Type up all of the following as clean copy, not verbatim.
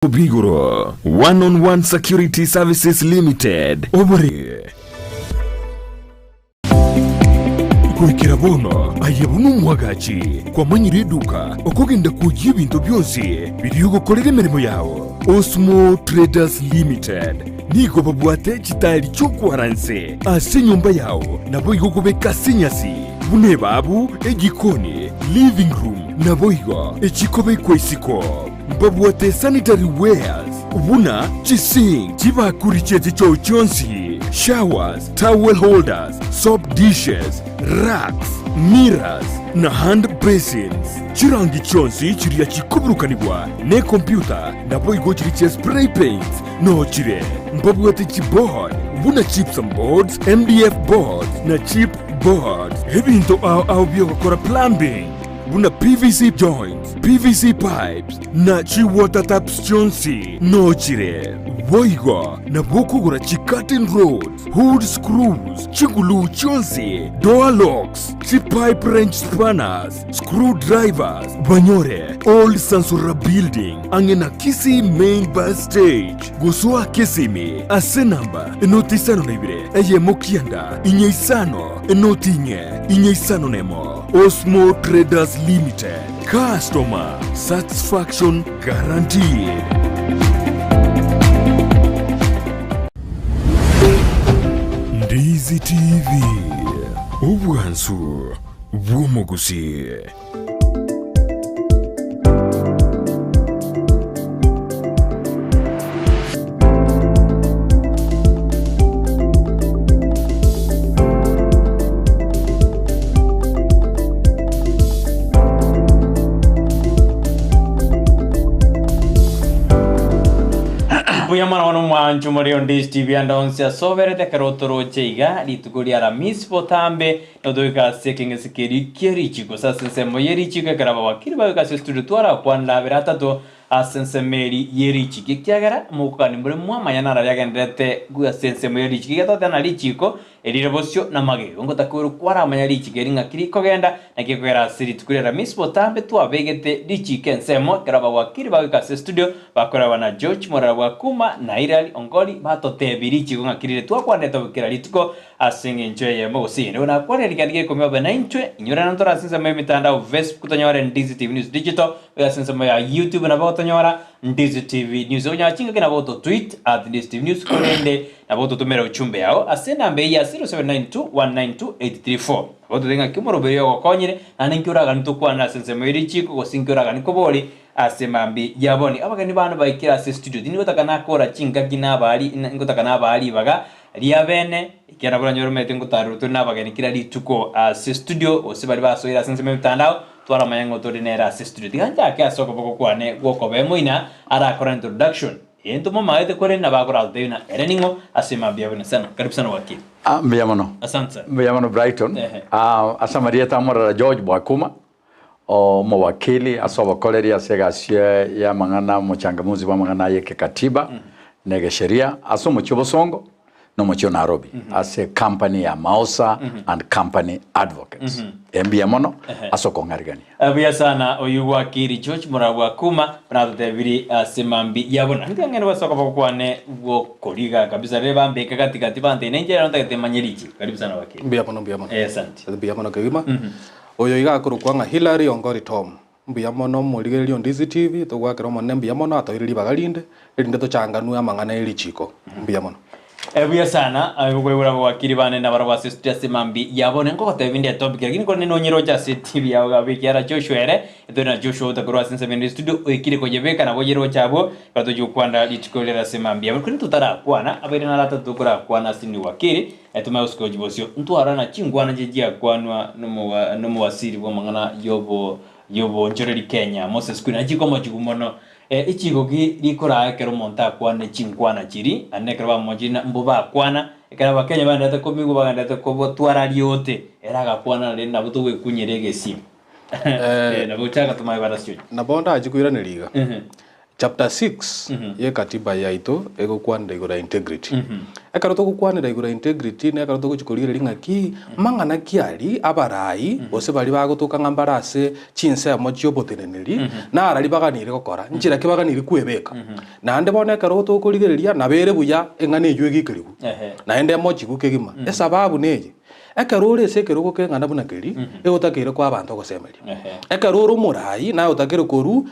Bigoro, One on One Security Services Limited, obore. Goikera bono aye buna omwagachi kwamanyire eduka okogenda kwoyia ebinto bionsi biria ogokorera emeremo yao. Osmo Traders Limited nigo babwate chitaeri chi'okwara nse ase enyomba yao naboigo kobeka ase enyasi buna ebabu, ejikoni, living room naboigo echikobekwa isiko. Mbabwate sanitary wares buna chisink, chibakuri chie chichoo chionsi, showers, towel holders, soap dishes, racks, mirrors, na hand basins. Chirangi chionsi chiria chikoburukanigwa nekompyuta naboigo chiria chia spray paints noo chire. Mbabwate chiboard buna gypsum boards, MDF boards na chip boards. Ebinto ao ao biogokora plumbing. buna PVC joints, PVC pipes, na chi water taps chionsi nochire. Boigo nabo okogora chi curtain rods, hood screws, chiguluu chionsi, door locks, chi pipe wrench spanners, screw drivers, banyore Old Sansora Building ang'e na Kisii Main Bus Stage. Gosoa Kisimi ase enamba enoti isano na ibere eyemo kianda inye isano enoti inye inye isano nemo. Osmo Traders Limited, Customer Satisfaction Guaranteed. Ndizi TV, obwansu bw'omogusii. Mbuya mono bono mwancho more onde TV ande onsi ase oberete ekero otoroche iga rituko ria Aramisi botambe Notoika ase ekeng'ese keria kie richiiko, gose ase ensemo ye richiiko, ekero abawakiri bagoika ase estudio twarakwanera abere atato ase ensemo eria ye richiiko, ekiagera mokogania more mwamanya nararia agendererete ase ensemo ye richiiko, ekiagera twateba ng'a richiiko erire bosio namagega. Ngotakeirwe kwaramanya richiiko eri ng'aki rikogenda, naki ekogera ase rituko ria Aramisi botambe twabegete richiiko ensemo, ekero abawakiri bagoika ase estudio bakoragwa na George Morara Bwakuma na Hilary Ongoli batotebia richiiko ng'aki rire twakwanete kera rituko Ase engencho eyemo gose eyende, buna akwanire rigendi gekomi obe naintwe, inyora na ntore ase ensemo y'emitandao Facebook tonyore Ndizi TV News Digital, oye ase ensemo ya YouTube nabo otonyora Ndizi TV News. Okonyora chingaki nabo oto tweet at Ndizi TV News korende nabo ototomera uchumbe yao ase enamba eye ya 0792192834. Nabo ototebie ng'aki omoroberi oyo ogokonyire naende nki oraganie tokwane ase ensemo ye richiko gose nki oraganie kobori ase mambia ya boni. Abageni bane baikire ase estudio tindi gotaka nakora chingaki nabari ngotaka nabaa ribaga Riabene, ekiagera nabo oranyore omanyete ngotaarerwa tore nabageni kera rituko ase studio, gose baria basoire ase ensemo y'emetandao, twaramanya ng'a tore nere ase studio. Tiga nchake ase okoboko kwane gw'okobee moina arakore introduction. Ee ntomomaete korende nabo akoratotebie ng'a ere ning'o ase mambia buna sana. Karibu sana wakili. Ah, mbuya mono. Asante sana. Mbuya mono Brighton. Ehe. Ah, ase amarieta amorara George Bwakuma, omowakili ase obokoreri ase egasi y'amang'ana omochangamuzi bw'amang'ana aye ekekatiba na egesheria ase omochie obosongo na omochie o Nairobi ase ecompany ya Maosa and Company Advocates. Mbuya mono ase okong'arigania. Buya sana oyio gwakiri George Muragwa Kuma buna atotebiri ase mambi ya bono. Ntiga ng'ende gosoka bokwane bwokoriga kabisa rere bambeke gati gati banteine inche rero ntagete manye richi. Karibu sana wakili. Mbuya mono mbuya mono. Eh, asante. Mbuya mono kegima. Oyo iga akorokwa ng'a Hillary Ongori Tom. Mbuya mono omorigereria o Ndizi TV, togoakera Omonene mbuya mono atoeire ribaga rinde, erinde tochanganwe amang'ana e richiko. Mbuya mono. Buya sana, aye okoigora abawakili bane nabarabwo ase estudio ase mambia ya bono. Nkogotebia inde etopic lakini korende nonyeroche ase TV yao iga ekiagera Joshua ere, etore na Joshua otakorwa ase ensemo ende estudio oikire koyebeka nabo oyeroche abwo, ekero tochia gokwana rituko riria ase mambia ya bono. Korende totarakwana, abaire naro atato tokorakwana ase inde wakili, Etume gosika gochia bosio, ntwarora chinkwana chiria chiakwanwa nomowasiri bw'amang'ana y'oboonchoreri Kenya, Moses Kuria, na chikomochigwa mono. Echiiko ki rikoraa ekero omonto akwane chinkwana chiria, naende ekero bamomochirie na mbo bakwana, ekero abakenya bagendererete komigwa bagendererete kobotwara riote, ere agakwana rende nabo togwekunyera egesio. Nabo chaka tomae barasio. Nabo ndache koiraneria iga. Chapter 6 y'ekatiba yaito egokwanera igoro ya integrity. Ekero togokwanera igoro ya integrity na ekero togochia korigereria ng'aki mang'ana ki aria abarai gose baria bagotoka ng'a mbare ase chinsemo chi'oboteneneri narari baganire gokora, nchera ki baganire kwebeka. Naende bono ekero tokorigereria nabo ere buya eng'ana eywo egikerigwe naende emochigwe kegima. Esababu neye, Ekero ore ase ekerogo keng'ana buna keria, egotakeire koa abanto ogosemeria. Ekero ore omoraai, naye otakeire korwa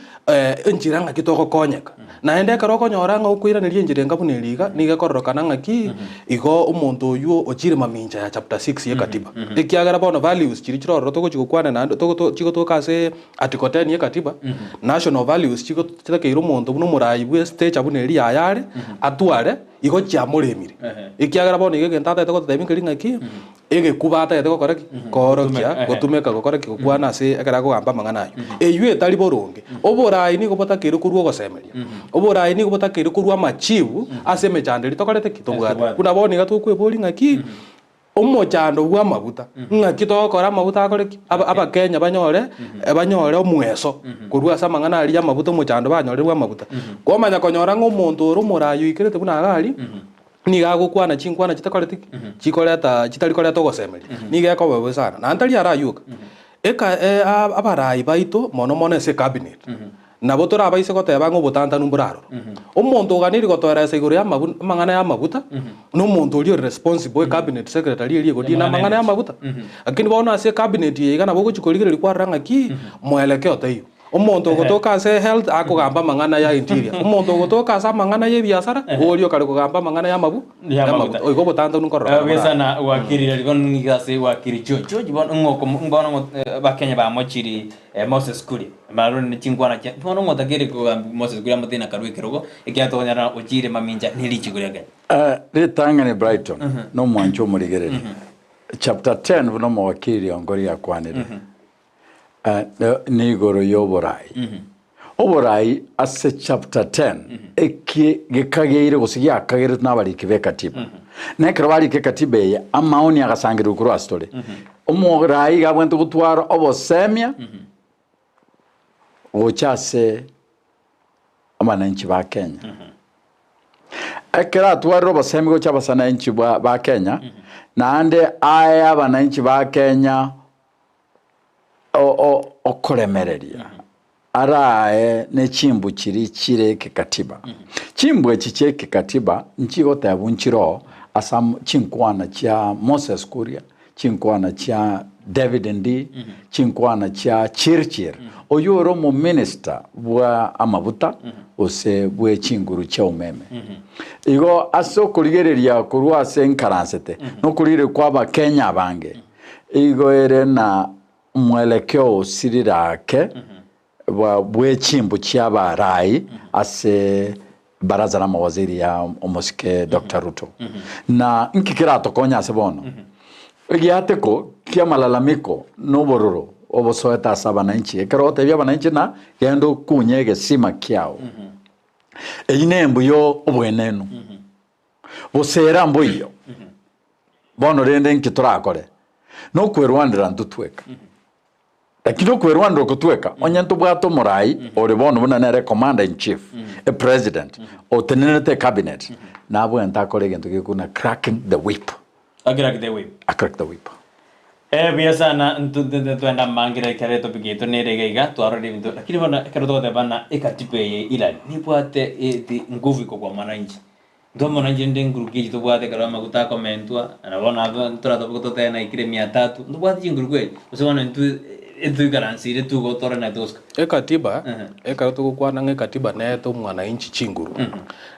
enchera ng'aki togokonyeka. Naende ekero okonyora ng'a okoiraneria enchera enga buna eria iga, nigo ekororokana ng'aki igo omonto oywo ochire mamincha ya chapter 6 y'ekatiba. Ekiagera bono values chiria chire ororo togochia gokwana naende togo chigotoka ase article 10 y'ekatiba, national values chigo chitakeire omonto buna omoraai bwe stature buna eria yaye are, atware. Igo chiamoremire, ekiagera bono iga egento atagete gototebia nkeri ng'aki, egekuba atagete gokora ki? Koorokia, gotumeka gokora ki? Gokwana ase ekero akogamba amang'ana ayio. Eyio etari boronge. Oboraai nigo botakeire korwa ogosemeria, oboraai nigo botakeire korwa amachibu ase emechando eria tokorete ki? Tobwate. Buna bono iga tokweboria ng'aki, Omochando bw'amaguta, ng'aki togokora amaguta akore ki? Aba- Abakenya banyore banyore omweso korwa ase amang'ana aria y'amaguta omochando banyorire bw'amaguta. Kwamanya konyora ng'a omonto ore omoraai oikerete buna iga aria, nigo agokwana chinkwana chitakoreti ki? Chikoreta chitari koreta ogosemeria. Nigo ekoba bobe sana. Naende tari araywo oka, eka abarai baito mono mono ase ecabinet, Nabo torabaise goteba ng'a obotantanu mbore aroro. Omonto oganeiri gotoeresa igoro y'amabu amang'ana y'amaguta, nomonto oria ore responsible, ecabinet secretary eria egodeal namang'ana y'amaguta. Lakini bono ase ecabinet eye iga nabo ogochia korigereria kwarora ng'aki, mwelekeo taiyo. Omonto ogotoka ase health akogamba amang'ana ya interior, omonto ogotoka ase amang'ana ya ebiasara, oria okare kogamba amang'ana y'amabu Y'amaguta. Igo obotantanu nkorora Buya sana wakiri rari bono nigo ase wakiri George. George bono ng'oko bono ng'o Abakenya bamochiri Moses Kuria. Barore ne chinkwana chia bono ng'otakeire kogambia Moses Kuria amotebie nakarue ekerogo ekiagera tokonyora ochire mamincha ne richiko ria Kenya. Ritang'ani Brighton nomwancha omorigereria. Chapter 10 buna omowakili Ongori akwanire nigoro y'oborai. Oborai ase chapter 10 eki gekageire gose giakageretwe nabariki b'ekatiba. Na ekero barika ekatiba eye amaoni agasangererwa korwa ase tore. Omorai iga abwenerete gotwara obosemia gocha ase abananchi ba Kenya. Ekero atwarire obosemia gocha abasananchi ba Kenya, naende ae abananchi ba Kenya okoremereria arae ne chimbu chiria chire ekekatiba. Chimbu echi chia ekekatiba nchigotebwa nchiroo ase chinkwana chia Moses Kuria, chinkwana chia David Ndii, chinkwana chia Chirchir, oyio ore omominister bwa amabuta gose bwe chinguru chia umeme. Igo ase okorigereria korwa ase nkaransete, nokorigereria kwa abakenya abange, igo ere na mwelekeo osirire ake bwe chimbu chi'abarai ase baraza ramawaziri ya omosike Doctor Ruto. Na nki keratokonye ase bono? Egiateko ki'amalalamiko na obororo obosoete ase abananchi, ekero ogotebia abananchi ng'a genda okunye egesima kiao. Eyio nembu y'obwenenu. Bosera mboiyo. Bono rende nki torakore? Nokwerwanera ntotweka. Lakini okwerwanera okotweka, onye ntobwate omorai ore bono buna nere commander in chief, epresident, otenenerete ecabinet, nabwenerete akore egento gekobuna cracking the whip. A crack the whip. A crack the whip. Eh buya sana ntwende amangire ekero etopic yaito nere iga iga twarorire ebinto lakini bono ekero togoteba ng'a ekatiba eye Iran nebwate eti nguvu kobua mwananchi. Intwe mwananchi rende enguruki echi tobwate ekero amaguta akomentwa na bono abwo ntoratobe totebe naikire mia tatu ntobwate chinguruki echi gose bono intwe etoikaransire tugotore na togosuka. Ekatiba, ekero togokwana ng'a ekatiba nete omwananchi chinguru,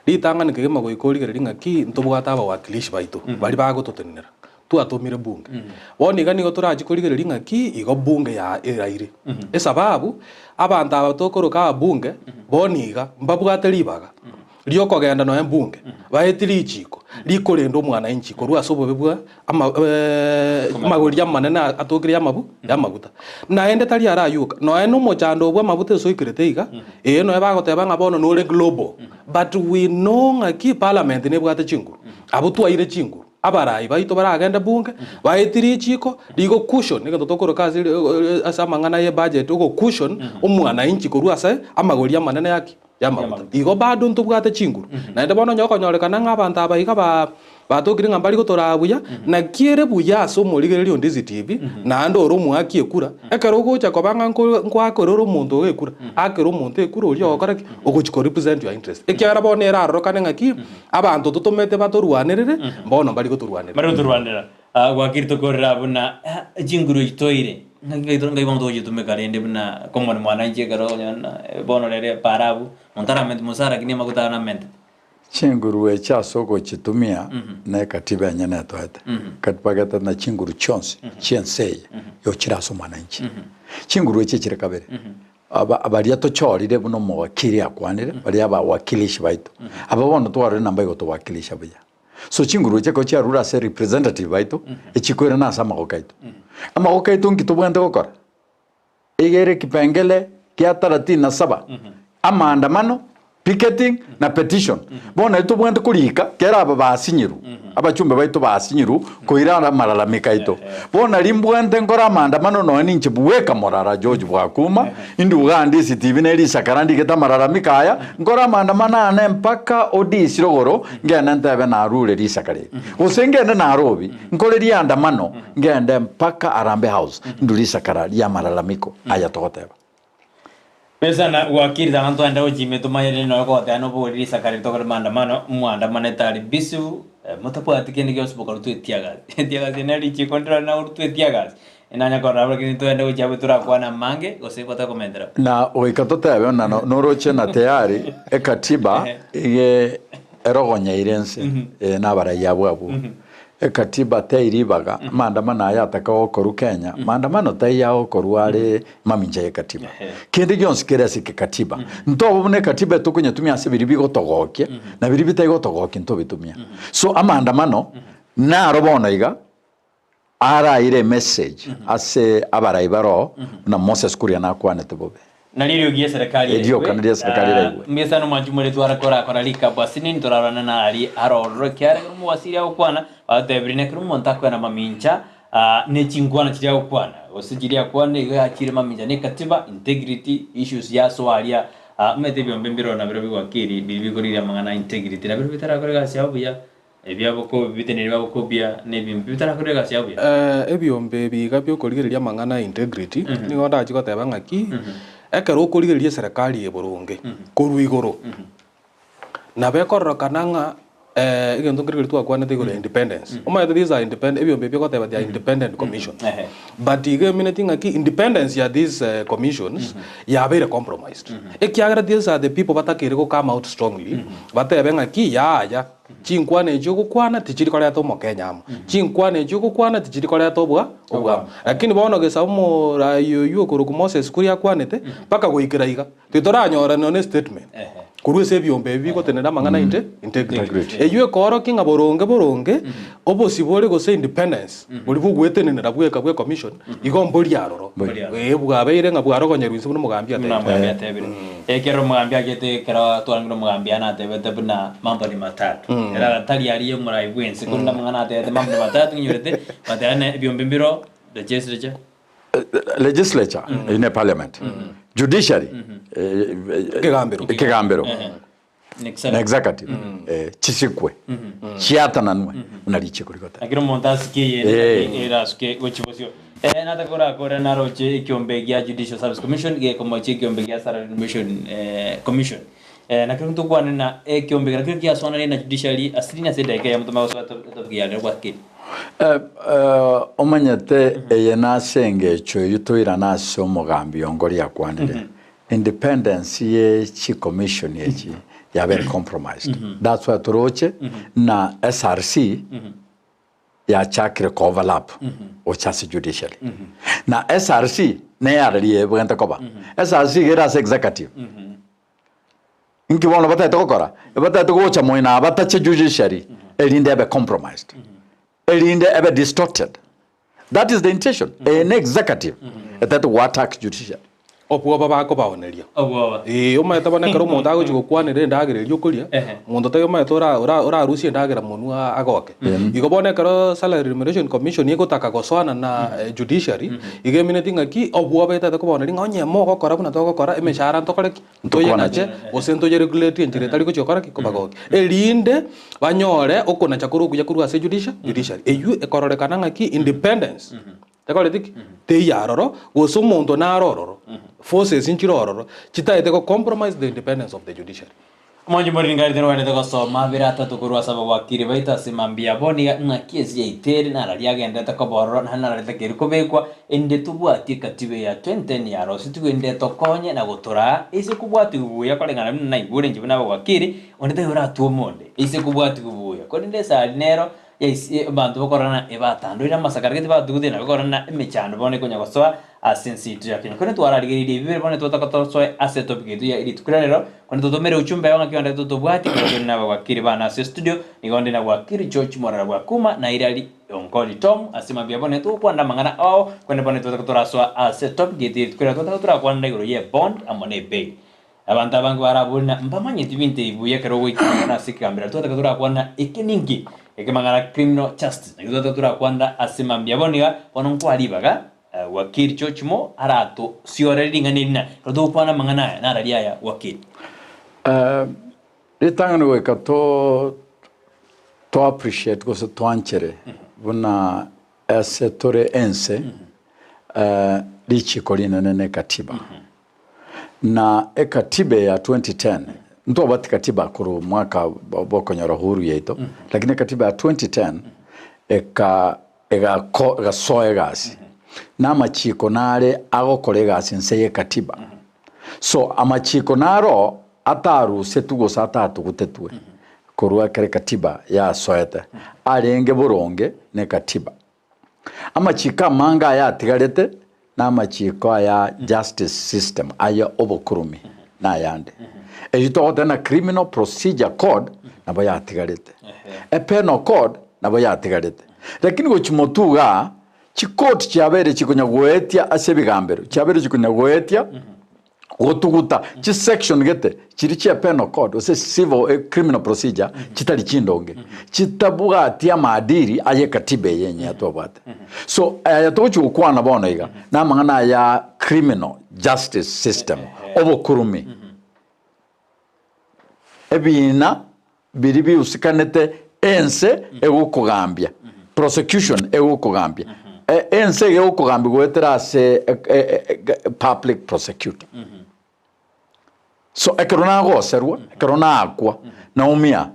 ritang'ani kegima goika origererie ng'aki ntobwate abawakilishi baito baria bagototenenera, twatomire bunge. Bono iga nigo torachi korigereria ng'aki igo bunge ya eraire. Esababu, abanto aba tokoroka ababunge, bono iga mbabwate ribaga ri'okogenda nonya bunge, baetie richiiko rikorenda omwananchi korwa ase obobe bwa ama amagori amanene atokire y'amabu y'amaguta. Naende tari araywo oka, nonya na omochando obwo amabuta ase oikerete iga, ee nonya bagoteba ng'a bono nore global, but we know ng'aki parliament nebwate chinguru, abwo twaire chinguru. Abarai baito baragende bunge, baetie richiko rigo cushion, egento tokoroka ase ase amang'ana ye budget, ogo cushion omwananchi korwa ase amagori amanene ya ki? Y'amaguta. Igo bado ntobwate chinguru. Naende bono onye okonyorekana ng'a abanto aba iga ba batokire ng'a mbari gotoraa buya, naki ere buya ase omorigereria o Ndizi TV, naende ore omoaki ekura, ekero ogocha koba ng'a nko nkoakera ore omonto ogo ekura, akera omonto ekura oria ogokora ki? Ogochi ko represent your interest. Ekiagera bono ere arorokane ng'aki, Abanto totomete batorwanerere, mbono mbari gotorwanerera. Mbari gotorwanerera. Ah, gwakire tokorera buna ah, chinguru echi toire, ng'aki ngai ngai bono togochitumeka rende buna common mwananchi ekero onyora bono rere para abwo, monto aramente mosara lakini amaguta aya namentete. Chinguru echi ase ogochitumia na ekatiba enyene etoete. Katiba gete na chinguru chionsi chi'ense eye yochire ase omwananchi. Chinguru echi chire kabere. Aba baria tochorire buna omowakili akwanire, baria abawakilishi baito, aba bono twarorire namba igotowakilisha buya. So chinguru echi ekero chiarure ase representative baito, echikoirana ase amagoko aito. Amagoko aito nki tobwenerete gokora? Iga ere ekipengele kia taratini na saba, amaandamano, Picketing na petition. Bono nario tobwenerete korika kera aba basinyirwe, abachumbe baito basinyirwe koira amalalamiko aito. Bono nario mbwenerete nkore amaandamano nonya ninche bweka morara George Bwakuma, induga ande esitibi ne risakara ndigete amalalamiko aya, nkore amaandamano ane mpaka odisire igoro ngende ntebe narure risakara eri. Gose ngende Nairobi nkore riandamano ngende mpaka Harambee House ndure risakara ri'amalalamiko aya togoteba. Besa gwakirire abanto aende gochia ime tomanyerere nonya kogoteba nobori risaka riria tokore maandamano, mwandamanete aria peaceful, motabwati kende gionsi mokarutwa etiagasi. Etiagasi ere richiko ndirori nakorutwa etiagasi, nanya korora abwo lakini toende gochia abwo torakwane amange gose gotakomentera. Na goika totebe ng'a noroche na tayari ekatiba ige erogonyeire ense eye na abarai abwo abwo. Ekatiba tei ribaga, amaandamano aya ataka gokorwa Kenya, maandamano taiyo agokorwa are mamincha y'ekatiba. Kende gionsi kere ase ekekatiba. Ntobe buna ekatiba etokonyetumia ase biria bigotogokia, na biria bitari gotogokia ntobitumia. So amaandamano naro bono iga araire emessage ase abarai baroo buna Moses Kuria nakwanete bobe. Nario eriogi ri'eserekari eraigwe. Erioka nario eserekari eraigwe. Mbuya sana omwanchi moretu ara korakora rikabu ase nini torarorane na aria arororo ekiagera ekero omowasiri agokwana bagotebirie nekero omonto akoena mamincha ne chinkwana chiria agokwana gose chiria akwanire igo yachire mamincha ne ekatiba integrity issues yasoa aria omanyete ebiombe mbiroo nabirobio bigwakiri biria bikoriria amang'ana integrity nabirobio bitarakora egasi yabo buya. Ebiabokobi bigokobia na ebimbe bitarakora egasi yabo buya. Ebiombe ebi iga biokorigereria amang'ana a integrity, nigo ndachi goteba ng'aki, ekero okorigereria eserekari eye boronge, korwa igoro, nabo ekororokana ng'a egento nkere keria twakwanete igoro ya independence, omanyete these are independent, ebiombe ebi ogoteba they are independent commissions, but iga emineti ng'aki independence ya these commissions yabeire compromised, ekiagera these are the people batakeire go come out strongly, batebe ng'aki yaya. Chinkwana echi ogokwana tichiri koreta omokenya amo, chinkwana echi ogokwana tichiri koreta obwa obwamo. Lakini bono gesa omoraai oyio okorokwa Moses koria akwanete, mpaka goikera iga, titoranyora nonya ne statement korwa ase ebiombe ebi bigotenena amang'ana inte integrity. Eyio ekoorokia ng'a boronge boronge, obosibore gose independence boria bwogoetenenera bweka bwe commission, igo mbori aroro. Ee, bwabeire ng'a bwarogonyerwa inse buna omogambi Buna atebete. omogambi atebire. Ekero omogambi agete ekero twarenge omogambi ane atebete buna mambo ni matatu. Ere agatari aria omorai bwense korende amang'ana atebete mambo ni matatu ng'inyorete, bateba ne ebiombe mbiro legislature. Legislature eyio ne parliament, judiciary Ekegambero. ekegambero Na na executive eh, chisikwe chiatananwe buna richiko rigoteba. Lakini omonto asike Eh. eyende erasuke gochia bosio. Eh, nataka orakore naroche ekiombe gia Judicial Service Commission gekomochia ekiombe gia Salary Remuneration eh, Commission. Eh, nakio ntokwane na ekiombe nakio kiasoanire na judiciary asiri ase edaika eyemo tomanye gosoa to- etopic ya rero gwakire. Eh, eh, omanyete eye nase engecho eyio toirane ase omogambi Ongori akwanire Independence ye chi commission echi yabere compromised. That's why toroche na SRC yachakire ko overlap gocha ase judiciary. Na SRC neyarari ebwenerete koba. SRC iga ere ase executive. Inki bono batagete gokora? Batagete gocha moino aba batache judiciary erinde ebe compromised. Erinde ebe distorted. That is the intention. Eye ne executive etagete go attack judiciary. Obwoba bakobaoneria. Obwoba. Ee, omanyete bono ekero omonto agochia gokwanera endagera eria okoria, Ehe. monto taiyo omanyete ora ora orarusie endagera monwa agoke. Igo bono ekero Salary Remuneration Commission egotaka gosoana na judiciary, igo emineti ng'aki, obwoba etagete kobaoneria ng'a onye mogokora buna togokora, emeshahara ntokore ki? Ntoyenache, gose ntoyeregulate enchera etari gochia gokora ki? Kobagokia. Erinde banyore okonacha kore okuya korwa ase judicia judiciary. Eywo ekororekana ng'aki independence. Tekoreti ki? Teiyo aroro, gose omonto nare ororo, forces nchire ororo, chitaete go compromise the independence of the judiciary. Omonche moringarete nogwenerete gosoma abere atato korwa ase abawakiri baito ase mambia abo, niga ng'aki ense yaito ere, narari agenderete koba ororo, naende narari takeire kobekwa, ende tobwatie ekatiba ya 2010 yarosetigwe ende etokonye na gotoraa, ase kobwatigwa buya koreng'ana buna naigure inche buna abawakiri, onde taiyo oratwome onde, ase kobwatigwa buya. Korende esari nero Yes, abanto bakorora ebatandoire amasakara gete batugutire na bakorora na emechando bono ekonya gosoa ase ense yaito ya Kenya. Korende twararigereiri ebi bire bono twataka tosoe ase etopic yaito ya rituko ria rero, korende totomere ujumbe yao ng'aki onde totobwati ekero tore na abawakili bane ase estudio, nigo onde na wakili George Morara Bwakuma na Hilary Onkoli Tom ase mambia bono togokwana amang'ana ao, korende bono twataka torasoa ase etopic yaito ya rituko ria rero twataka torakwanera igoro ye bond amo ne bail. Abanto abange barabore na mbamanyeti binto ebi buya ekero ogoika amang'ana ase ekegambero. Twataka torakwana eke ninki? Eke mang'ana criminal justice. Naki twataka torakwana ase mambia bono iga bono nkoa ribaga Wakili George Mo aratosiorere ring'ana eri na ekero togokwana amang'ana aya narari aya Wakili. Ritang'ani goika to to appreciate gose twanchere buna ase tore ense richiko rinene ne ekatiba. Na ekatiba eye ya 2010, ntwabwate katiba korwa omwaka bw'okonyora uhuru yaito, lakini ekatiba ya 2010 eka egako egasoa egasi, na amachiko nare agokora egasi inse ya ekatiba. So amachiko naro atarusetwe gose atatugutetwe korwa ekero ekatiba yasoete, arenge boronge na ekatiba. Amachiko amange aya atigarete namachiko aya justice system aya obokurumi na ayande. Eyio togoteba na criminal procedure code nabo yatigarete. E penal code nabo yatigarete. Lakini gochia motwe igaa, chikoti chiabeire chikonya goetia ase ebigambero, chiabeire chikonya goetia Gotuguta chisection gete chiria chia penal code gose civil eh, criminal procedure chitari chindonge chitabwati amaadili aye ekatiba eye enyia twabwate. So aya togochia gokwana bono iga na amang'ana aya criminal justice system obokurumi ebiina biria biusikanete ense egokogambia, prosecution egokogambia, ense iga egokogambia goetera ase public prosecutor. So ekero nagoserwa, ekero nakwa, naumia,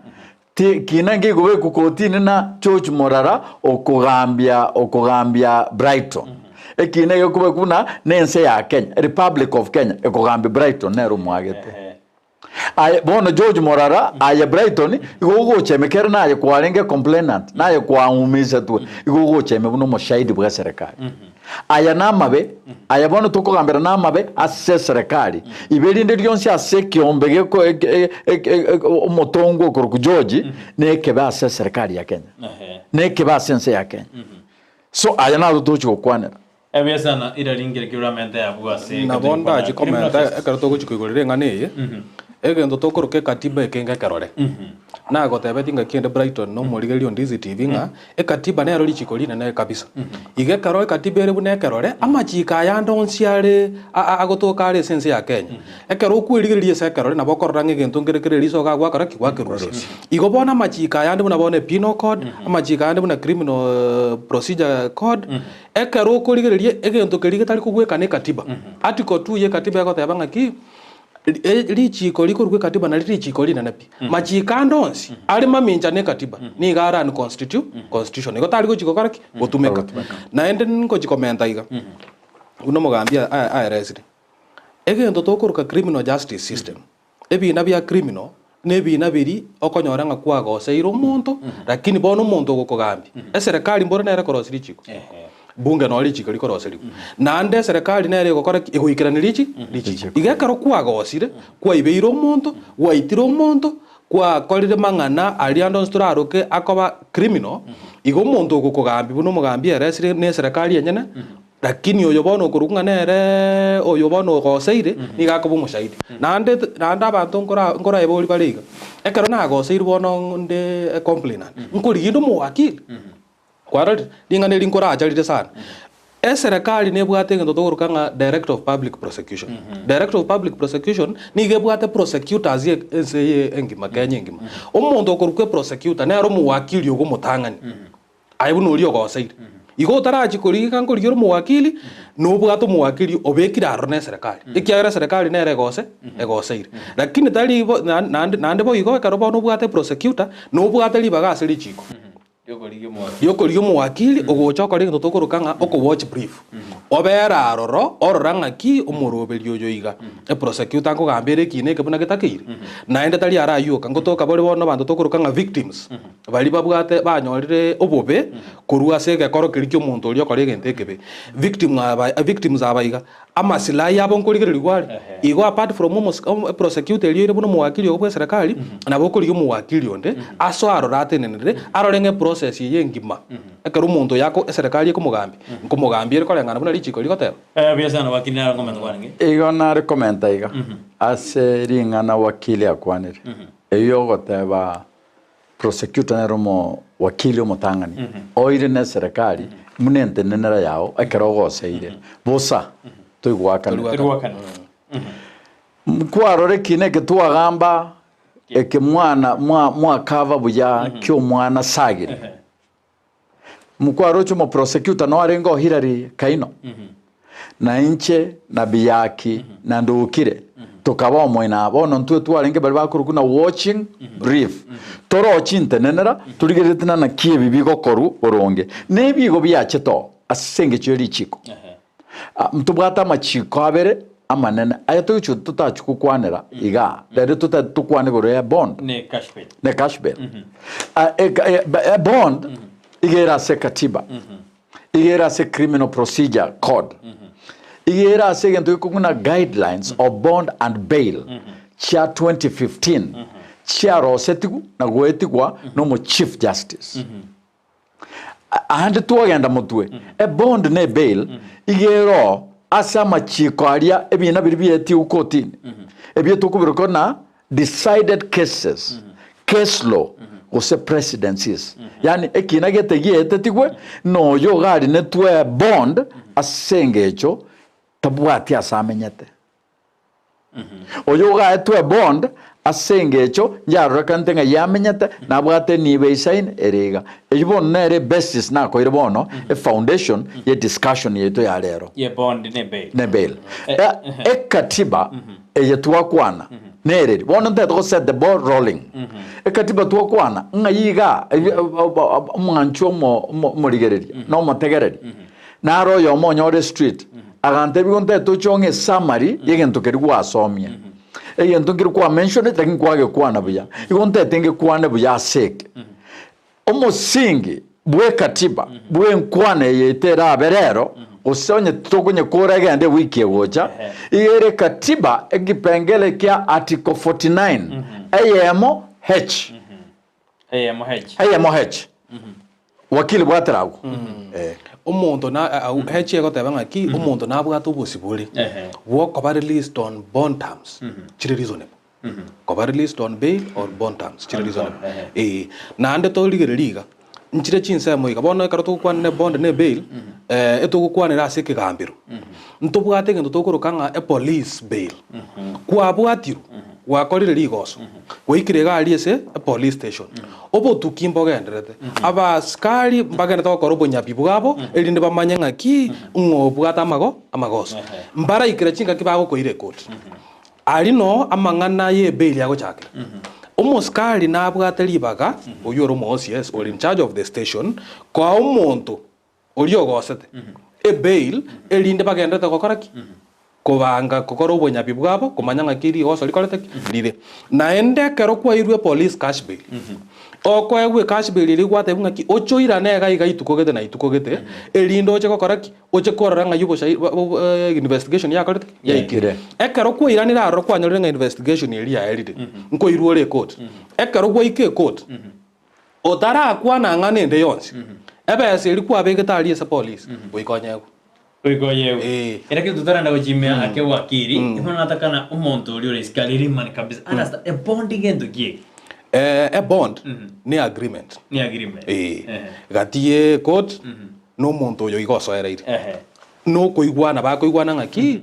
ti kina nkegobekwa kotini na George Morara okogambia okogambia Brighton. Ekina egekobekwa buna na ense ya Kenya, Republic of Kenya ekogambia Brighton nere omwagete. Aye bono George Morara, aye Brighton, igo ogocha ime kere naye kwarenge complainant, naye kwaumisetwe, igo ogocha ime buna omoshahidi bwa eserekari. Aya namabe, aya bono tokogambera namabe ase eserekari. Ibe rinde rionsi ase ekeombe geko eke e- e- e- omotongwa okorokwa George, nekebe ase eserekari ya Kenya. Nekebe ase ense ya Kenya. So aya naro togochi gokwanera. Ebuya sana ira ringire ki oramente abwo ase Nabo ekero tokwana ndache criminal komenta justice. ekero togochia koigorera eng'ana eye, egento tokoroka ekatiba ekenge ekerore. Nagotebeti ngaki ende Brighton na omorigereria o Ndizi TV ng'a ekatiba nero richiko rinene kabisa. Iga ekero ekatiba ere buna ekerore, amachiko aya ande onsi are a- a- agotoka are ase ense ya Kenya. Ekero okwerigereria ase ekerore nabo okorora ng'a egento nkere kere eriso iga gwakora ki? Gwakerusia. Igo bono amachiko aya ande buna bono e-penal code, amachiko aya ande buna criminal procedure code, Ekero okorigereria egento keria getari kogwekana ekatiba, article 2 y'ekatiba egoteba ng'aki, richiiko rikorwa ekatiba nari richiiko rinene pi. Machiiko ande onsi are mamincha na ekatiba nigo are unconstitu constitution. Igo tari gochia gokora ki? Gotumeka. Naende ngochia komenta iga, buna omogambi aeresire, egento tokoroka criminal justice system, Ebiina bia criminal nebiina biria okonyora ng'a kwagoseire omonto lakini bono omonto ogokogambia. Eserekari mboro nere ekorosia richiko, bunge noo richiko rikoroserigwa. Naende eserekari nere egokora ki? Egoikerania richi richiko. Iga ekero kwagosire, kwaibeire omonto, gwaitire omonto, gwakorire mang'ana aria ande onsi toraroke akoba criminal, igo omonto ogokogambia buna omogambi eresire na eserekari enyene. Lakini oyo bono okorokwa ng'a nere oyo bono ogoseire, nigo akoba omoshahidi. Naende naende abanto nkora nkoraeborie bare iga, ekero nagoseirwe bono nde ecomplainant, nkorigia inde omowakili? Kwarorire? Ring'ana eri nkoracha rire sana. Eserekari nebwate egento tokoroka ng'a Director of Public Prosecution. Director of Public Prosecution nigo ebwate prosecutors ye ense eye engima Kenya engima. Omonto okorokwa eprosecutor nere omowakili ogo omotang'ani. Aye buna oria ogoseire. Igo otarachie korigia iga nkorigia ore omowakili, nobwate omowakili obekire aroro neserekari, ekiagera eserekari nere egose egoseire. Lakini tari bo na naende naende boigo ekero bono obwate prosecutor, nobwate ribaga ase richiko riokorigia omowakili ogocha okore egento tokoroka ng'a okowatch brief. Obere aroro orora ng'aki omoroberi oyo iga, eprosecutor nkogamba ere ekina eke buna getakeire. Naende tari araywo oka, ngotoka bore bono abanto tokoroka ng'a victims. Baria babwate banyorire obobe korwa ase egekoro keria ki'omonto oria okora egento ekebe. Victim aba victims aba iga, amasilahi abo nkorigererigwa are. Igo apart from omos prosecutor eria oire buna omowakili obo bw'eserekari, nabo okorigia omowakili onde, asoe arore atenenere, arore ng'a eprocess eye engima, ekero omonto oyo ako eserekari ekomogambia, nkomogambia ere koreng'ana buna richiko rigoteba. Buya sana wakili naro ngomenta kwarenge. Igo nare komenta iga, ase ring'ana wakili akwanire, eyio ogoteba Prosecutor nere omowakili omotang'ani oire neserekari buna entenenera yao ekero ogoseire bosa toigwakanera. Kwarora ekina eke twagamba eke mwana mwakava buya kiomwana sagire. Mokwaroche omoprosecutor noo arenge o Hillary Kaino, na inche na Biyaki na Ndukire tokaba omoina. Bono ntwe twarenge baria bakorokwa na watching brief, toroche intenenera torigereretie na naki ebi bigokorwa boronge, na ebigo biachete oo ase engencho ye richiko. Ntobwate amachiko abere amanene aya togochia totachia gokwanera igaa, rero totagete tokwane igoro ya bond Ne cash bail. ne cash bail. Ah, eka- e- ba- e bond iga ere ase katiba, iga ere ase criminal procedure code, iga ere ase egento gekong'u na guidelines of bond and bail chia 2015 chiarosetigwe na goetigwa na omo chief justice. Aande twagenda motwe, ebond na ebail iga ere oo ase amachiiko aria ebiina biria bietigwe kotini, ebio tokobiroka na decided cases, case law, gose precedences. Yaani ekiina gete gietetigwe na oyo iga arinetwe ebond ase engecho tabwati ase amenyete. Oyo ogaetwe ebond ase engecho yarorekanete ng'a yamenyete, nabwate enibo eisaine ere iga. Eyio bono nere ebasis nakoire bono, efoundation ye discussion yaito ya rero. Ye bond ne bail. Ne bail. Ekatiba eye twakwana nereri? Bono ntagete go set the ball rolling. Ekatiba twakwana ng'ai igaa omwanchwa omo omorigereria na omotegereri Naro oyomo onyore street, agantebia igo ntagete oche ong'e esummary y'egento keria gwasomia. Egento nkeri kwa mentionete lakini kwagekwana buya. Igo ntagete ngekwane buya ase eke. Omosingi bw'ekatiba bw'enkwana eye yaito erabe rero, gose onye titokonyekora egende ewiki egocha, iga ere katiba ekipengele kia article 49 eyemo H. Eyemo H. Eyemo H. Wakili bwatera agwo. Eh. Omonto na au H egoteba ng'aki omonto nabwate obosibore Ehe. bwokoba released on bond terms chire reasonable. Koba released on bail or bond terms chire On bond, reasonable. ehe. Eh, naende torigereria iga, nchire chinsemo iga, bono ekero togokwana ne bond ne bail, etogokwanera ase ekegambero, ntobwate egento tokoroka ng'a epolice bail. Kwabwatirwe, gwakorire rigoso, gwaikire iga aria ase epolice station, obotuki mbogendererete, abasikari mbagenderete gokora obonyabi bwabo, erinde bamanye ng'aki ng'o obwate amago amagoso. Mbaraikera chingaki bagokoira ekoti. Aria noo amang'ana y'ebail agochakera. Omosikari nabwate ribaga, oyio ore omo OCS, ore in charge of the station, koa omonto oria ogosete ebail erinde bagenderete gokora ki? Kobanga gokora obonyabi bwabo komanya ng'aki rigoso rikorete ki? Rire. Naende ekero kwairwe epolice cash bail, okoegwa ecash bail eria gwatebiwa ng'aki oche oirane iga iga ituko gete na ituko gete, erinde oche gokora ki? Oche korora ng'ai oboshai investigation yakorete ki? Yaikire. Ekero kwairanire aroro kwanyorire ng'a investigation eria yaerire, nkoirwa ore ecourt. Ekero gwaika ecourt, Otarakwana ang'ana ende yonsi, ebesa eria kwabegete aria ase polisi, goika onyegwe. Goika oyewe. Eh. Era kero totarenda gochimea ake wakiri, bono natakana omonto oria ore isiko aria rimani kabisa. Understand, a bond gento ki eke? Eh, a bond ne agreement. Ni agreement. Eh. Ehe. Gati ye court na omonto oyo iga osoereire. Ehe. Nokoigwana bakoigwana ng'aki,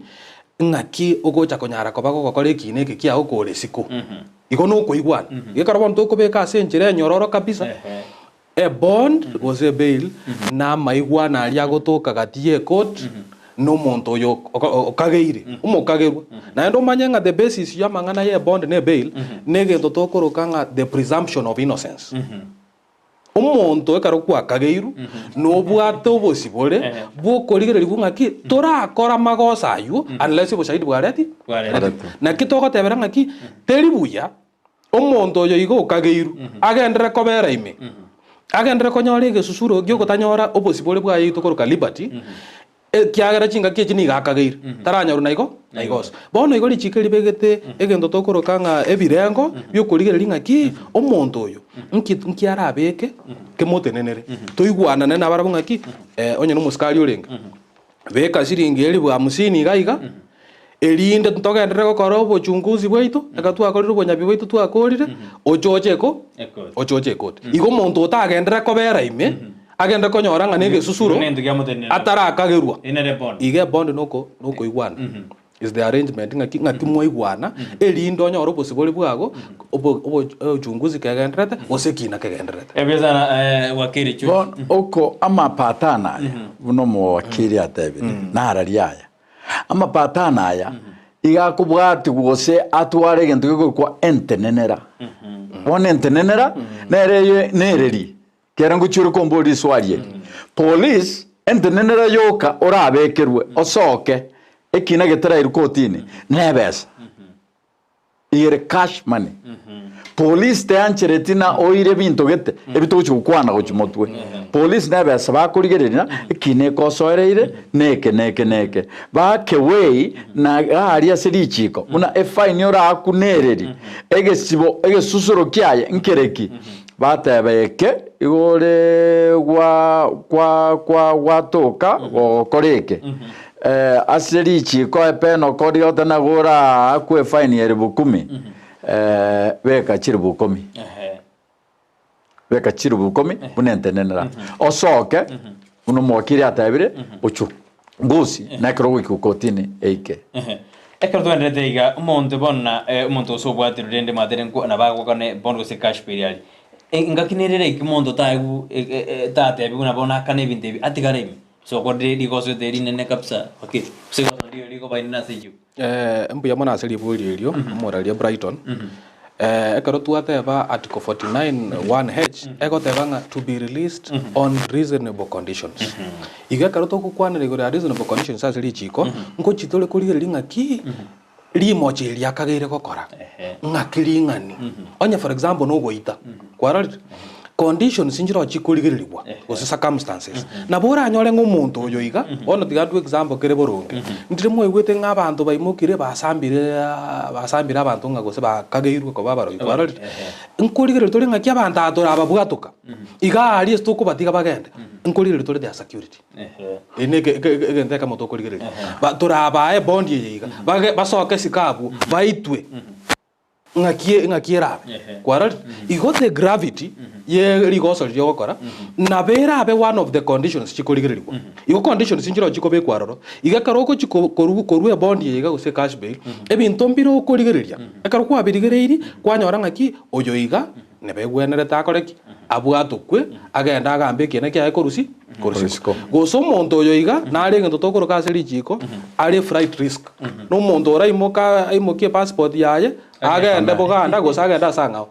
ng'aki ogocha konyara koba gogokora ekiina eke kiago kore isiko. Igo nokoigwana. Gekero bono tokobeka ase enchera enyororo kabisa, Ehe. A bond gose a bail namaigwano aria agotoka gati ye court na omonto oyo okageire, omokagerwa. Naende omanye ng'a the basis ya amang'ana ye bond na ebail negento tokoroka ng'a the presumption of innocence. Omonto ekero kwakageirwe nobwate obosibore bwokorigererigwa ng'aki torakora amagoso aywo unless oboshahidi bwareti Bwaretirwe. Naki togotebera ng'aki teri buya Omonto oyo igo okageirwe, agenderere kobera ime, agenderere konyora egesusuro gi'ogotanyora obosibore bwaye oito koroka liberty, ekiagera chingaki echi nigo akageire, taranyorwa naigo naigo ase. Bono igo richiko eri ribegete egento tokoroka ng'a ebirengo bi'okorigereria ng'aki omonto oyo nki nki arabeke kemotenenere, toigwanane nabarabwo ng'aki onye na omosikari orenge, Beka chiringi elifu hamsini iga iga, erinde togenderere gokora obochunguzi bwaito, ekero twakorire obonyabi bwaito twakorire, oche oche eko Ekoti. oche oche ekoti. Igo omonto otagenderere kobera ime, agenderere konyora ng'a negesusuro, Igo nento kiamotenenera. atarakagerwa. Eye nere bond. Iga ebond noko nokoigwana. Is the arrangement ng'aki ng'aki mwaigwana, erinde onyore obosibore bwago, obo obo ochunguzi kegendererete, gose ekina kegendererete. Ebiasara eh, wakili chu. Bono oko amapatano aya buna omowakili atebire nararia aya amapatano aya iga akobwatigwa gose atware egento gekorokwa entenenera bono entenenera nere eye nereri Kere ngochia ore komboria riswali eri, Police entenenera yoka orabekerwe osoke ekina getarairwe kotini nebesa igere cash money. Police teanchereti na oire ebinto gete ebi togochia gokwana gochia motwe. Police nebesa bakorigereria ekina ekosoereire neke neke neke. Baake way na iga aria ase richiko buna efaini oraakwe nereri egesibo egesusuro kiaye nkereki. Bateba eke, igo ore gwa kwa kwa gwatoka gogokora eke. Eh, ase richiiko epenoko riote nabo oraakwe efaini ya elifu kumi, eh, beka chilifu ikomi. Ehe. Beka chilifu ikomi buna entenenera. Osoke, buna omowakiri atebire, ochungusi, na ekero ogoika kotini eike. Ehe. Ekero twaenderete iga, omonto bono na eh, omonto gose obwaterwe rende mwatere nko nabo agokane bono gose cash bail aria. Engaki nere eraike omonto taegwa tatebiwa nabo nakane ebinto ebi atigare ime. Sokorire rigoso ete rinene kabisa okay, gose rigoso ndiyo rigoba rinene ase eyio. Mbuya mono ase ribori erio, omoraria Brighton. Ekero twateba Article 49 1H, egoteba ng'a to be released on reasonable conditions. Igo ekero togokwanera igoro ya reasonable conditions ase richiko, ngochi tore korigereria ng'aki rimocho eri riakageire gokora, ng'aki ring'ani. Onye for example nogoita, kwarorire? Conditions nchiroo chikorigererigwa gose circumstances. Nabo oranyore ng'a omonto oyo iga, bono tiga ndue example kere boronge, ndire mwaigwete ng'a abanto baimokire basambire basambire abanto ng'a gose bakageirwe koba abarogi kwarorire? Nkorigereria tore ng'aki abanto aba torababwatoka, iga aria ase tokobatiga bagende, nkorigereria tore their security. Eri ne eke eke egento ekemo tokorigereria. Ba torabae ebondi eye iga, bage basoke isiko abwo, baitwe. Ng'aki ng'aki erabe? Kwarorire? Igo the gravity ye rigoso riria ogokora, nabo erabe one of the conditions chikorigererigwa. Igo conditions nchiroo chikobekwa aroro, igo ekero ogochi ko koru korwa ebondi eye iga gose ecash bail, ebinto mbire okorigereria. Ekero kwabirigereirie, kwanyora ng'aki, oyo iga nebegwenerete akore ki? Abwatokwe, agende agambe ekiina kiaye korwa si korwa isiko. Gose omonto oyo iga, nare egento tokoroka ase richiiko, are flight risk. Na omonto oraimoka aimokie epassport yaye, agende Buganda gose agende ase ang'ao.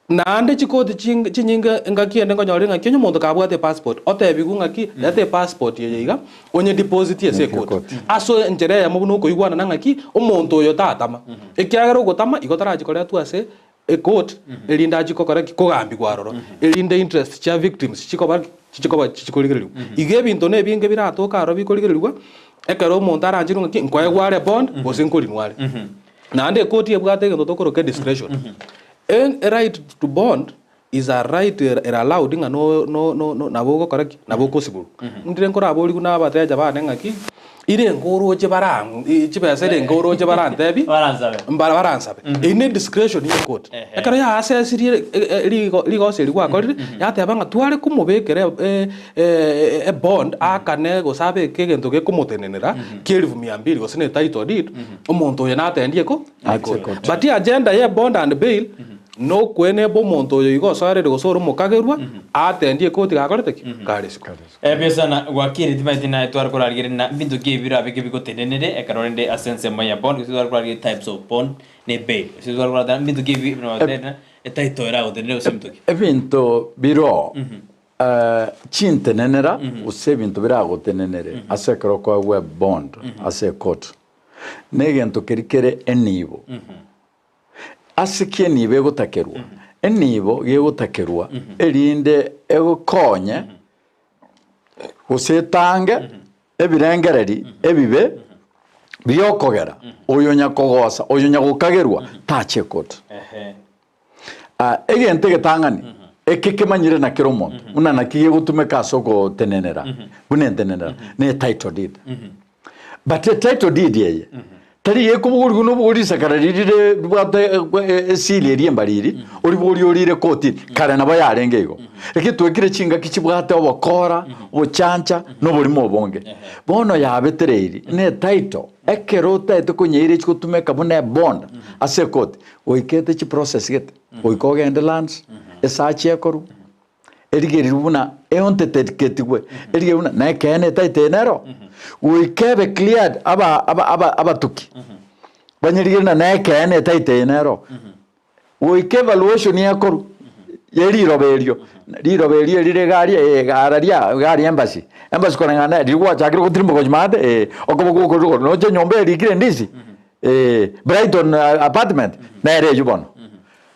Naende chikoti ching chinyinge engaki ende nkonyora ng'aki onye omonto kabwate epassport, otebigwe ng'aki reta epassport eye iga, onye deposit ase ekoti. Ase enchera eyemo buna okoigwanana ng'aki, omonto oyo tatama. Ekiagera ogotama, igo tarachi koretwa ase Ecourt erinde achie gokora ki? Kogambigwa aroro, erinde interest chia victims chikoba ki? Chichikoba chichikorigererigwa. Igo ebinto na ebinge biratoke aroro bikorigererigwa, ekero omonto arancherwe ng'aki nkoegwa are bond gose nkorinwa are. Naende ecourt ebwate egento tokoroka ediscretion. E right to bond is a right ere allowed ng'a no no no nabo ogokora ki? Nabo okosiborwa. Ndire nkoraborigwe na abateja bane ng'aki. Irenge oroche bara chibesa irenge oroche barantebi Baransabe. mbara baransabe. Eyio ne discretion ye court. Ehe. Ekero ya assessirie rigo rigoso eri gwakorire, yateba ng'a tware komobekera e bond aakane gose abeke egento gekomotenenera kia elifu mia mbili gose ne title deed, omonto oyo natendie ko Ache court. But agenda ye bond and bail, Nokwene bw'omonto oyo igo osoerire gose ore omokagerwa, atendie ekoti gakorete ki? Kare isiko. Ebiasana gwakire timaeti naye tware korarigereria na mbinto ki ebi birabe bigotenenere ekero rende ase ensemo ya bond gose tware korarigereria types of bond ne bail gose tware korarigereria mbinto ki ebi biragotenenera etitle eragotenenere gose mbinto ki. Ebinto biro chintenenera gose ebinto biragotenenere ase ekero okoegwa ebond ase ekoti negento keria kere enibo. Ase ki enibo egotakerwa? Enibo gegotakerwa erinde egokonye gose etange ebirengereri ebibe bi'okogera oyo nyakogosa, oyo nyagokagerwa tache ekoti. Ah, egento egetang'ani eke kemanyire na kera omonto buna naki gegotumeka ase ogotenenera buna entenenera ne title deed. But etitle deed eye tari gekobogorigwa nobogori risakara riria rire ribwate esili eria embariri oribogori orire kotini kare nabo yarenge igo. Lakini twekire chingaki chibwate obokora, obochancha na oborimo obonge. Bono yabetereiri ne etitle ekero otaete konyeira echi gotumeka buna ebond ase ekoti goika ete chiprocess gete goika ogende lands esearch ekorwe. Erigererio buna eonteteketigwe, erigererio buna na ekeene etaito eye nero, goika ebe cleared aba aba aba abatuki banyerigererie buna na ekeene etaito eye nero, goika evaluation ekorwe ye riroba erio, riroba erio erire iga aria eh ara ria iga aria embassy, embassy koreng'ana riria gwachakire gotirimboka gochia maate eh, okoba gokorwa igoro noche enyomba erikire endisi eh, Brighton apartment, nere eywo bono.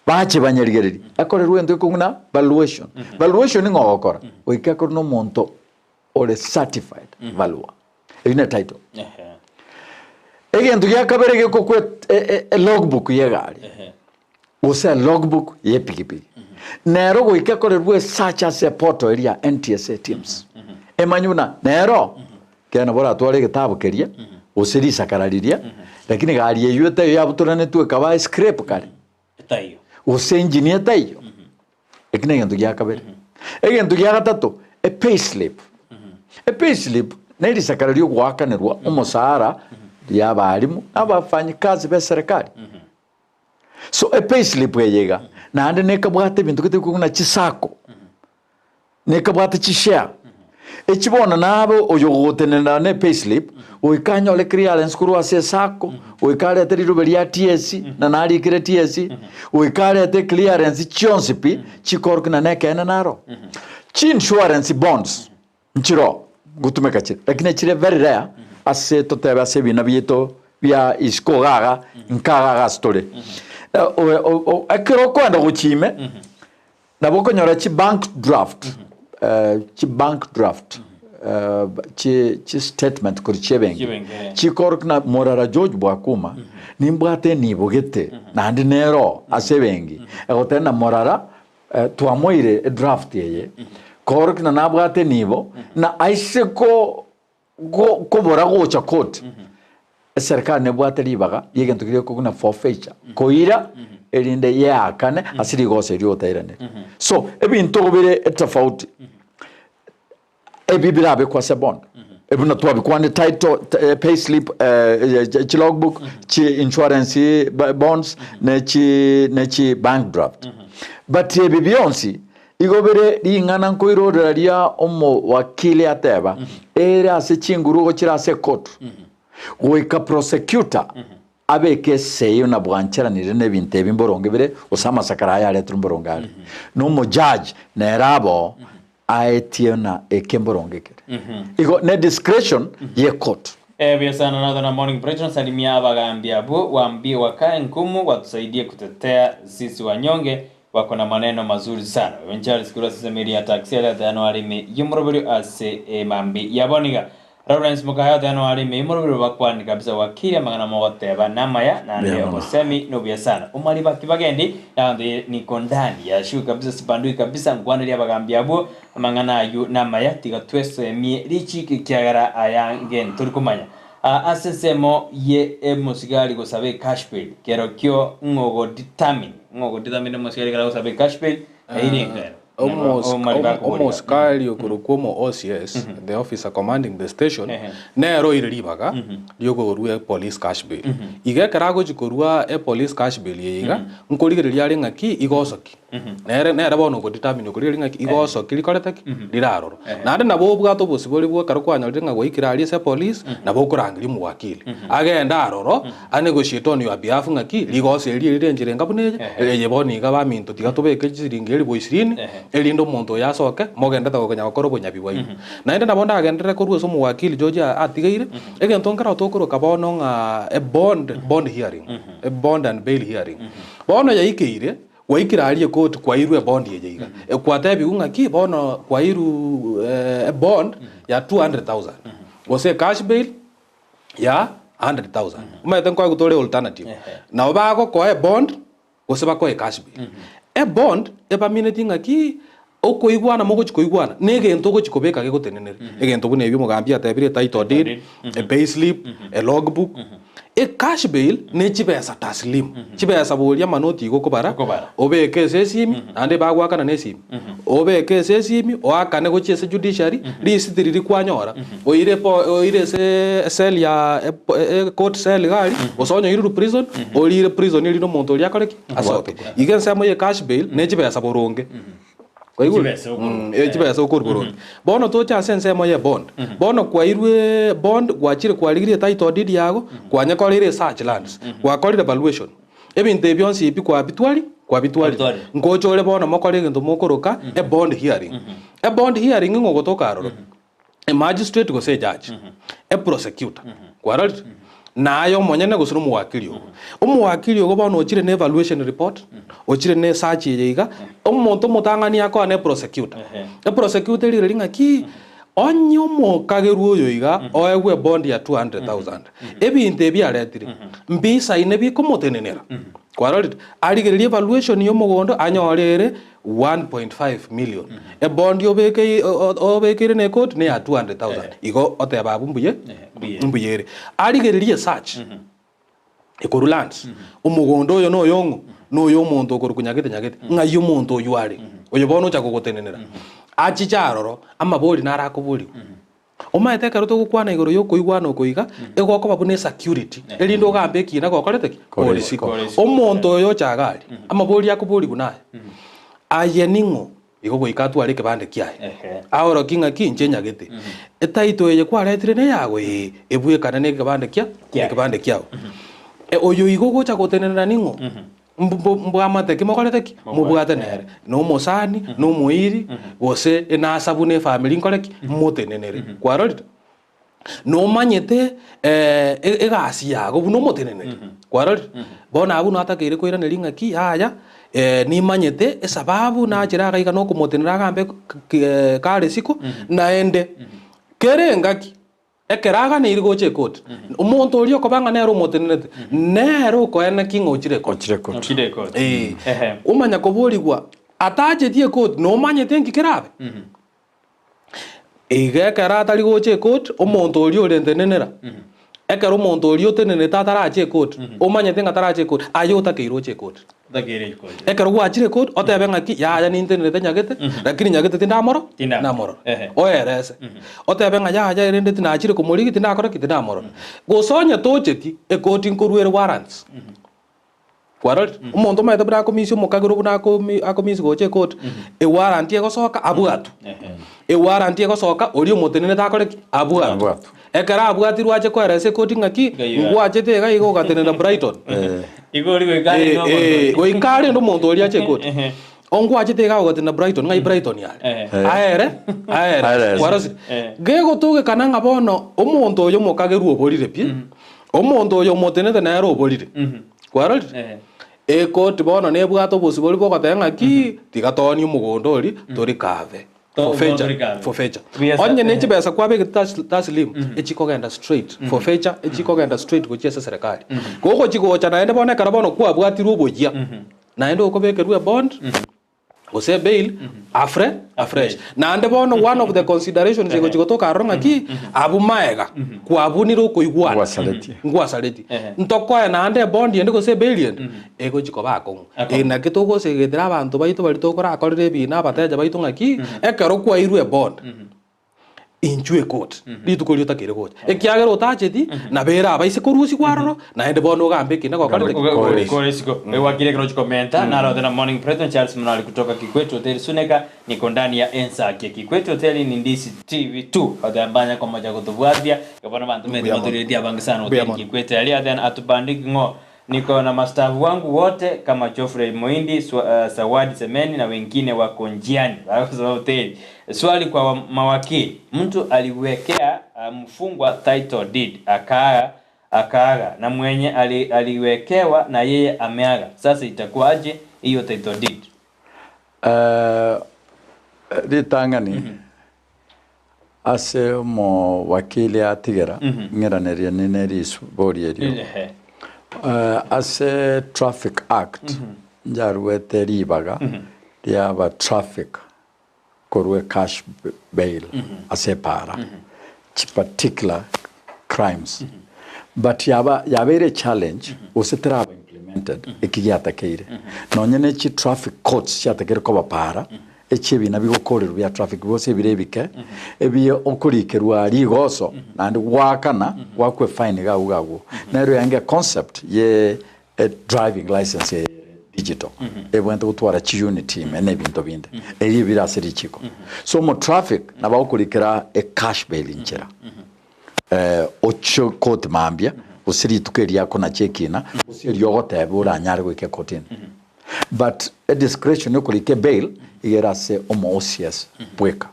Bache banyerigererie, ekorerwe egento gekong'u buna valuation. Valuation ng'o ogokora? Goika ekorwe na omonto ore certified valuer. Eyio ne title. Egento gia kabere gekokwa elogbook ya egari gose elogbook ya epikipiki nero goika ekorerwe esearch ase eportal eria ya NTSA teams emanye buna nero Kera nabo oratware egetabu keria, gose risakara riria, lakini gari eyio etaiyo yabutoranetwe ekaba escrape kare, Etaiyo. gose engine etaiyo. Eki negento gia kabere. Egento gia gatato, epayslip. Epayslip nerisakara riogoakanerwa omosara ria abalimu na abafanyikazi be serikali. So epayslip eye iga, naende nekabwate ebinto gete buna chisacco. Nekabwate chishare echi bono nabe oyogotenenera ne payslip goika anyore clearance korwa ase esacco goika arete rirobe ria TSC na narikire TSC goika arete clearance chionsi pi chikorokia na nekeene naro. Chi insurance bonds nchiroo ngotumeka chire lakini chire very rare ase totebe ase ebina biaito bia isiko iga iga nka iga iga ase tore. Ekero okoenda gochia ime. Nabo okonyora chi bank draft, chi bank draft, chi chi statement korwa chi'ebenki Chi'ebenki, eh. chikorokia na morara George Bwakuma nimbwate enibo gete naende nero ase ebenki egoteba na morara twamoire edraft eye korokia na nabwate enibo na aise ko Go kobora gocha court, eserikari nebwate ribaga ri'egento keria gekogwa buna forfeiture, koira erinde yeakane ase rigoso erio otairaneri. So ebinto igo bire etofauti, ebi birabekwe ase bond, buna twabikwanire title, pay slip, chi logbook, chi insurance bonds, ne chi ne chi bank draft. But ebi bionsi Igo bire ring'ana nkoirorera ria omowakili ateba, Ere ase chinguru gochira ase ekotu, goika prosecutor abeke esei na bwancheranire nebinto ebi mboronge bire, gose amasakara aya areterwe mboronge are, na omojaji nere abo aetie na eke mboronge kere. Igo ne discretion y'ecourt. Ebuya sana Northern Morning Brighton salimia abagambi abwo waambie wakae ngumu watusaidie kutetea sisi wanyonge Wako na maneno mazuri sana. Oyo Charles korwa ase esemeria ya taxi aria otayano are ime y'omoroberio ase emambi ya bono iga. Lawrence Mokaya otayano are ime y'omoroberio bakwani kabisa gwakire amang'ana mogoteba namaya naende Mbuya mono. obosemi nobuya sana. Omari baki bagendi nabanto ye niko ndani ya sure kabisa sibandui kabisa nkwaneria abagambi abwo amang'ana aywo namaya tiga twesemie richiko ekiagera aya nge ntori komanya. Ase ensemo ye emosigari gosaba ecash bail, kerokio ng'o ogodetermine, ng'o ogodetermine omosigari ekero agosaba ecash bail, eire enkero. Omosikari okorokwa omo OCS, the officer commanding the station, nere oire ribaga riokorua epolice cash bail. Iga ekero agochi korua epolice cash bail eye iga, nkorigereria are ng'aki igosoki. Nere nere bono ogodetermine okorigereria ng'aki igosoki rikorete ki? Rirarorwa. Naende nabo obwate obosibore bwa ekero kwanyorire ng'a gwaikire aria ase epolice, nabo okorangeria omowakili, agende aroro, anegotiate on your behalf ng'aki rigoso eri rire enchera enga buna eye, eye bono iga baminto tiga tobeke chisiringi elifu ishirini, erinde omonto oyo asoke, mogendete gokonya gokora obonyabi bwaino. Naende nabo ndagenderere korwa ase omowakili George atigeire, egento nkero tokoroka bono ng'a ebond bond hearing, ebond and bail hearing. Bono yaikeire, Gwaikire aria ekoti kwairwe ebond eye iga. Gwatebiwu ng'aki bono kwairwu ebond ya 200,000 gose ecash bail ya 100,000. Omanyete nkoegwa tore alternative. Nabo bagokoa ebond gose bakoe ecash bail. Ebond ebamineti ng'aki okoigwana mogochi koigwana na egento ogochi kobeka gegotenenere. Egento buna ebio omogambi atebire etitle deed, epayslip, elogbook. Ecash bail ne chibesa taslim, chibesa boria amanoti igo okobara, obeke ase esimi, naende bagoakana na esimi, obeke ase esimi, oakane gochia ase judiciary, risiti riria kwanyora, oire po oire ase ecell ya ecourt cell iga aria, gose onye oirwe prison, orire prison erinde omonto oria akore ki? Asoke. Iga ensemo ya ecash bail ne chibesa boronge. Kwaigure? Chibesa okorwa. Mm, eh, chibesa okorwa boronge. Bono toche ase ensemo ye bond. Bono kwairwe bond, gwachire kwarigirie title deed yago, kwanyekoreire esearch lands, gwakorire valuation. Ebinto ebi bionsi ebi kwabitwari, kwabitwarire. Kwabitwarire. Ngocha ore bono mokore egento mokoroka ebond hearing. Ebond hearing ng'o ogotoka aroro? Emagistrate gose ejudge, eprosecutor, kwarorire? Naye omonyene gose nomowakili ogo. Omowakili ogo bono ochire ne evaluation report, ochire ne esearch eye iga, omonto omotang'ani akoa ne eprosecutor. Eprosecutor erire ng'aki, onye omokagerwa oyo iga oegwe ebond ya 200,000, ebinto ebi aretire, mbisaine bikomotenenera, kwarorire? Arigererie evaluation ya omogondo anyore ere 1.5 million ebondi obeke obekeire ne court ne ya 200,000 igo oteba abwo mbuya mbuya. mbuya ere arigererie esearch ekorwa lands omogondo oyo noyo ng'o noyo omonto okorokwa nyagete nyagete ng'ai omonto oywo are oyo bono ocha kogotenenera achiche aroro amabori naro akoboriwa Omanyete ekero togokwana igoro y'okoigwana oko iga, egokoba buna esecurity, erinde ogambe ekiina gokorete ki? Kore Kore isiko. isiko. Omonto oyo ocha iga aria, amabori akoborigwa naye, aye ning'o? Igo goika atware ekebande kiaye, Ehe. aorokie ng'aki inche nyagete. Etitle eye kwaretire neyago? Ee, ebwekane nekebande kia Kiaye. ekebande kiago. Oyo igo ogocha gotenenera ning'o? Mbwamate ki mokorete ki? Mobwate nere, na omosani, na omoiri, gose enasabu na efamiri nkore ki? Motenenere. Kwarorire? Nomanyete egasi yago buna omoteneneri. Kwarorire? Bono abwo natakeire koiraneria ng'aki yaya, nimanyete esababu nachire iga iga nokomotenera agambe kare isiko, naende kera engaki. Ekero aganeiri gocha ekoti, omonto oria okoba ng'a nere omotenerete, nere okoeneki ng'a ochire ekoti. Ochire ekoti. Ochire ekoti. Ee. Ehe. Omanya koborigwa, atacheti ekoti, nomanyete nki kerabe? Iga ekero atari gocha ekoti, omonto oria ore ntenenera, ekero omonto oria otenenete ataracha ekoti, omanyete ng'a taracha ekoti, aye otakeire oche ekoti. Ekero gwachire koti, otebe ng'aki, yaya nintenerete nyagete, lakini nyagete tindamoro, Tindamorora. tindamorora. Ehe. Oerese. Otebe ng'a yaya erende tinachire komorigia tindakora ki, tindamorora. Gose onye tocheti, ekoti nkoruere warrants. Kwarorire? Omonto omanyete buna akomisia omokagera buna akomi akomisia gocha ekoti, ewarrant egosoka abwatwe. Ewarrant egosoka, oria omotenenete akore ki? Abwatwe. Abwatwe. Ekero abwatirwe ache koeresa ekoti ng'aki, Ng'ai oyo. ngwachete iga iga ogatenena Brighton. Igo oria goika arende Eh, omonto eh, oria. goika arende omonto oria ache ekoti. Ehe. Ongwachete iga ogatenena Brighton, ng'ai Brighton are? Ehe. Aere, aere, Aere. kwarosire. Eh. Gegotogekana ng'a bono omonto oyo omokagerwa oborire pi, omonto oyo omotenete nere oborire. Kwarorire? Ehe. Ekoti bono nebwate obosibori bogoteba ng'aki, tiga toonie omogondo oria, torikave. Forfeiture, forfeiture. Onye ne chibesa kwabegete taslim, echikogenda straight, forfeiture, echikogenda straight gochia ase serikali. Gogochi gocha naende bono ekero bono kwabwatirwe oboyia, naende okobekerwa ebond, Gose bail afre afresh. Naende bono one of the considerations egochi gotoka aroro ng'aki, abwo maega kwabunire okoigwana, Ngwasaretie. ngwasaretie. Ehe. Ntokoe naende ebondi ende gose ebail ende, egochi koba akong'u. Akong'u. Eye naki togosegetera abanto baito baria tokorakorera ebina, abateja baito ng'aki, ekero kwairwe ebond, Inchuo ekoti, rituko riria otakeire gocha, ekiagera otacheti, nabo ere abaise korusigwa aroro, naende bono ogambe ekina gokorete ki? Kore isiko. Kore isiko. Ewakire ekero ochikomenta, narothe na Morning President Charles Munali kutoka Kikwete Hotel Suneka, niko ndani ya Ensakia. Kikwete Hotel ni Ndisi TV tu. Othe mbanya komocha gotobwatia, igo bono abanto mete Mbuya mono. motoriretie abange sana Mbuya Hotel mono. Kikwete aria, then atubandiki ng'o Niko na mastaafu wangu wote kama Geoffrey Moindi, Sawadi Semeni na wengine wako njiani bagosaba hoteli. Swali kwa mawakili, mtu aliwekea mfungwa title deed akaaga akaaga na mwenye aliwekewa na yeye ameaga sasa itakuwa aje hiyo title deed? Ritang'ani Ase omowakili atigera, ng'iranerie nine risibori erio. Ase Traffic Act njaruete ribaga riaba traffic korwa ecash bail ase epaara chi particular crimes but yaba yabeire echallenge gose teraba implemented eki giatakeire nonye ne chi traffic courts chiatakeire koba paara Echi'ebina bigokorerwa bia traffic gose ebire ebike, ebi okorikerwa rigoso naende goakana goakwa efine iga agwo agwo. Nero yange econcept ye driving license eye ere digital ebwenerete gotwara chiunit ime na ebinto binde erio ebire ase richiko. So omotraffic nabo agokorikera ecash bail inchera ochie court mambia gose rituko erio akonacha ekina gose erio ogoteba oranyare goika ekotini. But ediscretion yokorika ebail iga ere ase omo OCS bweka.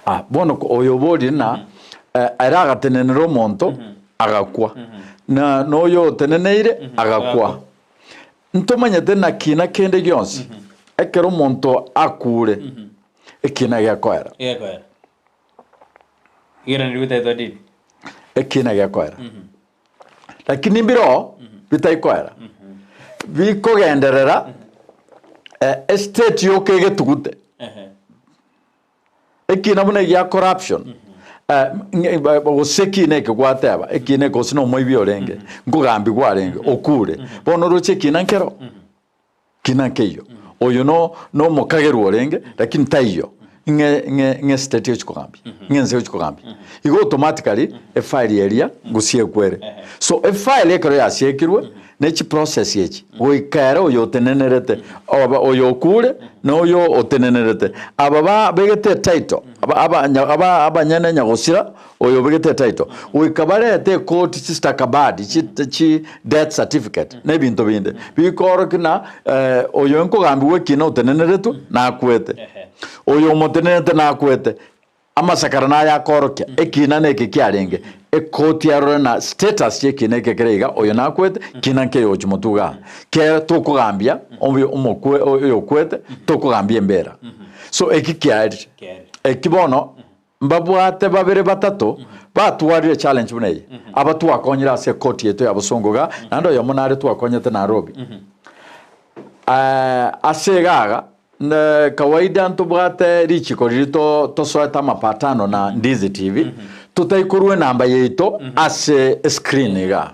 Ah, bono oyo oborire na ere agatenenera omonto agakwa na noyo oteneneire agakwa. Ntomanyete na kina kende gionsi ekero omonto akure ekina gekoera. Gekoera. Igeraneri gotebwa dini. Ekina gekoera. Lakini mbiroo bitaikoera, bikogenderera estate yoka egetugute. Ekina buna egia corruption, gose ekina eke gwateba, ekina eke gose na omoibi orenge, nkogambigwa arenge, okure, bono oroche ekina nkero. Kina nkeiyo. Oyo no nomokagerwa orenge, lakini taiyo ng'e ng'e ng'e state egochi kogambia, ng'e ense egochi kogambia. Igo automatically efile eria ngosiekwa ere. So efile ekero yasiekirwe, ne chiprocess echi, goika ere oyo otenenerete, oba oyo okure, na oyo otenenerete. Aba babegete etitle, aba abanya aba abanyene nyagosira, Oyo obegete etitle, goika barete ekoti chistakabadi chi chi death certificate na ebinto binde bikoorokia na oyo nkogambigwa ekina oteneneretwe nakwete, oyo omotenenerete nakwete, amasakara naye akoorokia ekina neke kiarenge, ekoti arore na status yekina eke kere iga oyo nakwete kina nkeyochi motwe igaa, kere tokogambia oyo omokwe oyokwete tokogambia embera. So eki kiarire, eki bono. Mbabwate babere batato batwarire challenge buna eye, aba twakonyire ase ekoti yaito ya bosongo igaa, naende oyomo nare twakonyete Nairobi. Ase iga iga, kawaida ntobwate richiko riria to tosoete amapatano na Ndizi TV, totaikorwa enamba yaito ase escreen igaa.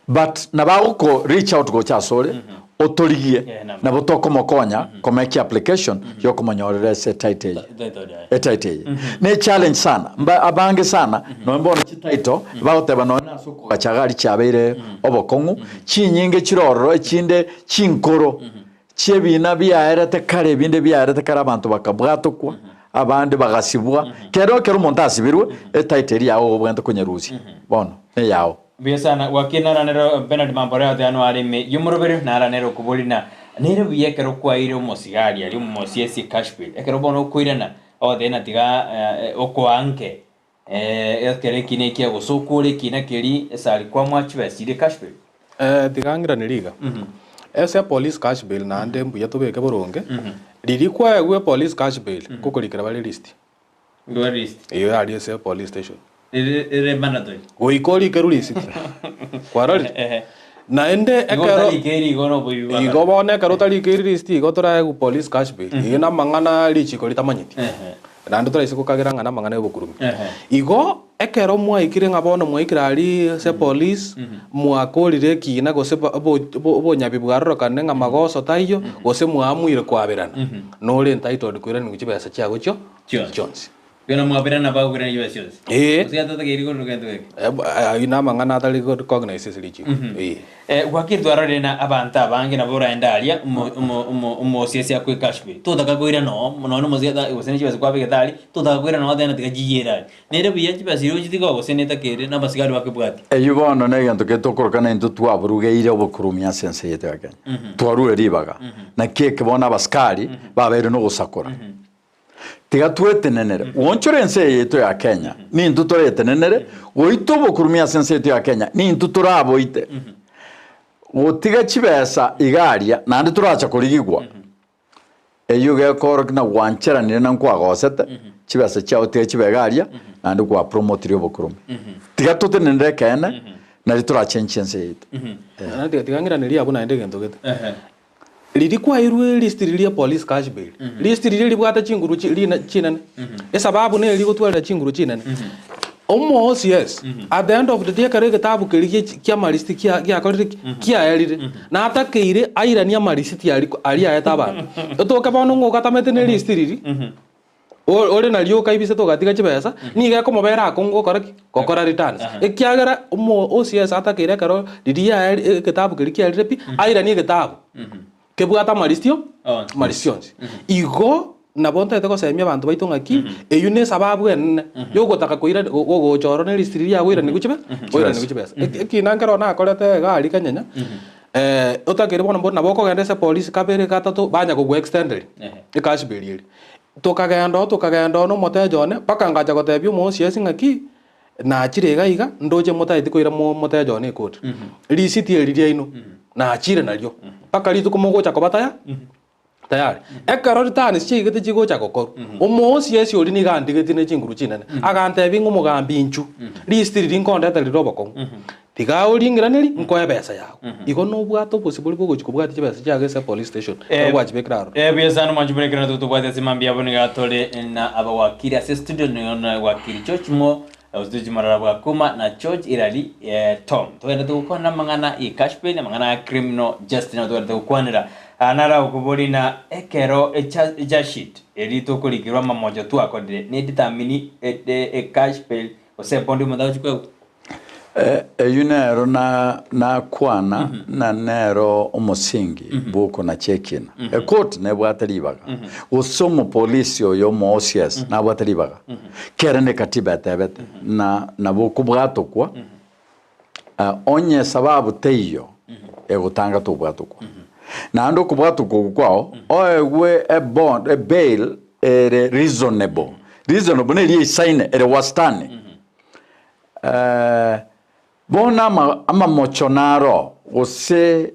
But nabo agoko reach out gocha asore otorigie nabo tokomokonya komeki application yokomonyorera ase etitle eye etitle eye ne challenge sana mba abange sana nonye bono chititle bagoteba nonye nase okogacha iga aria chiabeire obokong'u chinyinge chire ororo echinde chinkoro chiebina biaerete kare ebinde biaerete kare abanto bakabwatokwa abande bagasibwa kero ekero omonto asibirwe etitle eria yago obwenerete konyerusia bono neyao. Mbuya sana gwakire naranero Bernard Mamboreo ate ano are ime y'omoroberi naranere okobori na nere buya ekero kwaire omosigari aria omosiesie cash bail ekero bono okoirana ogoteba ng'a tiga okoanke ekero ekina ekiya gose okore ekina keria esari kwamoa chibesa chiria cash bail. Tiga ng'iranerie iga, ase epolice cash bail naende mbuya tobeke boronge, riria kwaegwa epolice cash bail, nkokorikera bare list. Ndware list. Eyio yaria ase epolice station. Ere ere mandatory. Goika orikerwe risiti. Kwarorire? Ehe. Naende Igo ekero otarikeiri igo noboibi bwa igo kare. bono ekero otarikeiri risiti igo toraegwe police cash bail. Eyio namang'ana richiko ritamanyeti. Ehe. Naende toraise gokagera ng'a namang'ana yobokurumi. Ehe. Igo ekero mwaikire ng'a bono mwaikire aria ase police, mwakorire ekina gose ba- obo- obo- obonyabi bwarorokanire ng'a magoso taiyo, gose mwaamuire kwaberana, nore entitled koiranigwa chibesa chiago chio Chionsi. chionsi. Ekero mwaberana bakoirania chibesa chionsi. Ee. Gose yatatakeiri korwa gento geke. Ayio namang'ana atari recognized ase richiko. Ee. Gwakire twarorire na abanto abange nabo oraende aria omo omo omo omosiesi akwe cash bail. Totaka koirana oo nonya na omosiasi ata gose ne chibesa kwabegete aria, totaka koirana oo otebe ng'a tiga chiyere aria. Nere buya chibesa chiria ochitige oo gose netakeire na abasigari bakebwatie. Eyio bono negento kere tokoroka na intwe twaburugeire obokurumi ase ense yaito ya Kenya. Twarure ribaga. Naki eke bono abasikari babeire nogosakora. Tiga twetenenere, goonchora ense eye yaito ya Kenya, nintwe toretenenere, goita obokurumi ase ense yaito ya Kenya, nintwe toraboite. Gotiga chibesa iga aria, naende toracha korigigwa, eyio gekoorokia na gwancheranire na nkwagosete, chibesa chiao tiga chibe iga aria, naende gwapromotire obokurumi. Tiga totenenere ekeene, nario torachenchie ense yaito. Naende tiga ng'iranerie abwo naende egento gete. Riria kwairwe list riria police cash bail, list riria ribwate chinguru chi rina chinene, esababu neri rigotwarera chinguru chinene. Omo OCS, at the end of the day ekero egetabu keria gie chi kia amarisiti kia giakorire ki? Kiaerire, natakeire airanie amarisiti aria aria aete abanto. Otoke bono ng'a ogatamete ne list riria, o- ore nario okaibisete ogatiga chibesa, nigo ekomobera akong'u gokora ki? Gokora returns. Ekiagera omo OCS atakeire ekero riria yaeri egetabu keria kiarire pi, airanie egetabu kebwate amarisio Onsi. amarisio onsi. Igo nabo ntaete gosemia abanto baito ng'aki, eyio ne esababu enene yogotaka koira go- gogocha ororo ne risiti riria riagoiranigwa chibe oiranigwe chibesa. Eki ekina nkero nakorete iga aria Kenyenya, otakeire bono mbori nabo okogenda ase epolisi kabere gatato banya kogwa extenderia ecash bail eria. Tokagenda oo, tokagenda oo nomoteja one, mpaka ngacha gotebia omoosiesi ng'aki, nachire iga iga, ndoche motaeti koira mo moteja one ekoti. Risiti eri riaino, nachire nario, mpaka rituko mogocha koba taya tayari. Ekero ritani chiaigete chigocha gokorwa, omoosiesi oria nigo andigetie ne chinguru chinene, agantebia ng'a omogambi inchu, risiti riria nkondete rire obokong'u. Tiga oring'iranerie, nkoe ebesa yago. Igo nobwate obosibore bw'ogochia kobwatia chibesa chiago ase epolice station, ekero gwachibekire aroro. Buya sana mwanchi buna ekero natwo tobwate ase mambia abwo nigo tore na abawakiri ase studio nigo na wakiri George Mo George Marara bwa Kuma na George Irari Tom togende togokwana amang'ana ye cash bail amang'ana ya criminal justice nabo togende togokwanera nara okobori na ekero echa sheet eri tokorikirwa amamocho twakorire ne determine e cash bail gose ebondi omonto agochi koegwa. Eyio nero nakwana, na nero omosingi bw'okonacha ekina. Ekoti nebwate ribaga, gose omopolisi oyo omo OCS nabwate ribaga, kere ne katiba etebete, na nabo okobwatokwa, onye sababu teiyo egotanga tobwatokwa. Naende okobwatokwa okwo kwao, oegwe ebond, ebail ere reasonable, reasonable neria eisaine, ere wastani. Bono amamocho naro, gose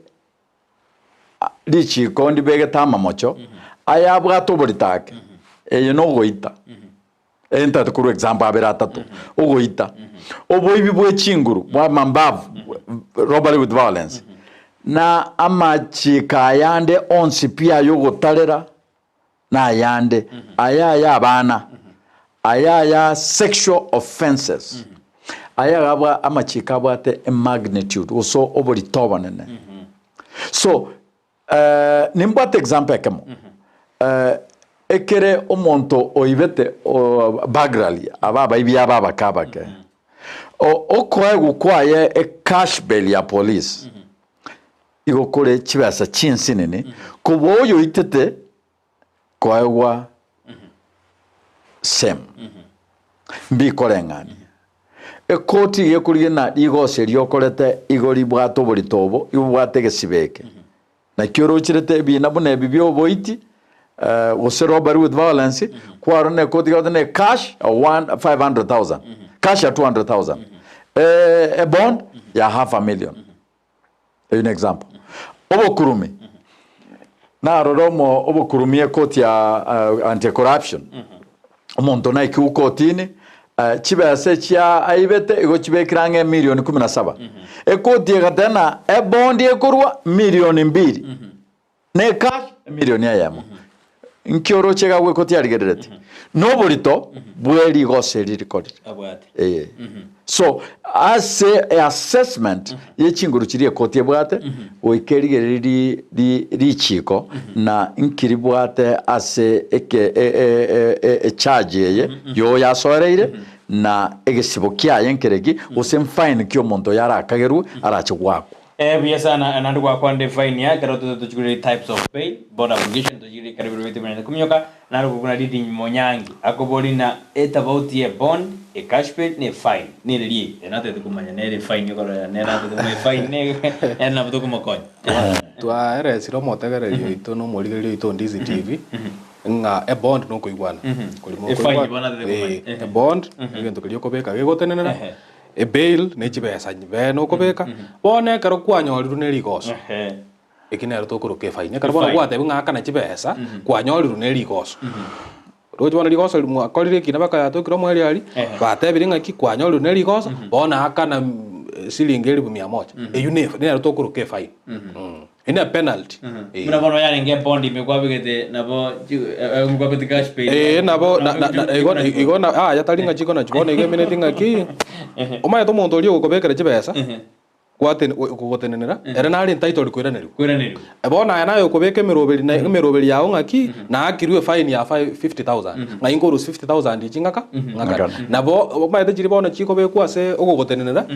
richiiko ndibegete amamocho, ayabwate oborito ake, eye nogoita. Eye ntagete korwa example abere atato, ogoita, oboibi bwe chinguru bwa amambavu, robbery with violence, na amachiiko ayande onsi pi ayogotarera, na ayande, aya ay'abana, aya aya sexual offences, aya iga abwa amachiko abwate emagnitude gose oborito obonene. So, nimbwate example ekemo, ekere omonto oibete burglary, aba abaibi aba abake abake, okoegwa kwaye ecash bail ya police, Igo kore chibesa chinsinini kobua oyoitete koegwa same. Mbikoreng'ania. Ekoti iga ekorigia na rigoso erio okorete igo ribwate oborito obo, igo bobwate egesiba eke. Naki orocherete ebina buna ebi bia oboiti, gose robbery with violence, kwarora na ekoti iga ne cash one 500,000, cash ya 200,000, ebond ya half a million. Eyio ne example. Obokurumi. Narora omo obokurumi ekoti ya uh, anti corruption. Omonto naikigwe kotini, Chibesa echia aibete igo chibekire ang'e emilioni kumi na saba. Ekoti egateba ng'a ebondi ekorwa milioni mbili, na ecash emilioni eyemo. Nki oroche iga agwo ekoti arigereretie? Noborito bwe rigoso eri rikorire. Abwate. Ee. So ase eassessment ye chinguru chiria ekoti ebwate, goika erigererie ri ri richiko na nki ribwate ase eke e e e echarge eye yoyasoereire na egesibo kiaye nkereki gose mfine ki omonto oyo arakagerwe arache goakwa. Eh buya sana naende gwakwanire fine ya ekero tote tochigurire types of bail bond application tochigurire ekero bire bete buna kominyoka naro buna Didi Monyangi akobori na etabauti ye bond e cash bail ne fine nere rie ere natagete komanya nere efine okorora nere natagete komanya efine ne nere nabo tokomokonya. Twaeresire omotegereri oito na omorigereria oito o Ndizi TV ng'a ebond nokoigwana. Korimo Efine okoigwa bono natagete komanya. eh, ebond egento keria okobeka gegotenenera, ebail ne chibesa bene okobeka, bono ekero kwanyorirwe ne rigoso. Eki nero tokoroka efaini. Ekero bono Efaini. gwatebiwa ng'a akana chibesa, kwanyorirwe ne rigoso. Roche bono rigoso eri mwakorire ekina bakayatokire omoerio aria, Ehe. batebire ng'aki kwanyorirwe ne rigoso, bono akana siringi elifu mia moja. Eywo ne nero tokoroka efaini. Eywo ne penalty. Eh. Buna bono yarenge ebondi ime kwabegete nabo kwabegete cash bail. Ee, nabo na- na- na- igo igo na yaya tari ng'a chiko nachio bono igo emineti ng'aki, omanyete omonto oria ogokobekera chibesa, Gwatene- go- gogotenenera, ere nare entitled koiranerigwa. Koiranerigwa. Bono aye naye okobeka emeroberi na emeroberi yao ng'aki, naakirwe efine ya 50,000, ng'ai nkorusia 50,000 echi ng'aka? Ng'akane. Ng'akane. Nabo omanyete chiria bono chikobekwa ase ogogotenenera,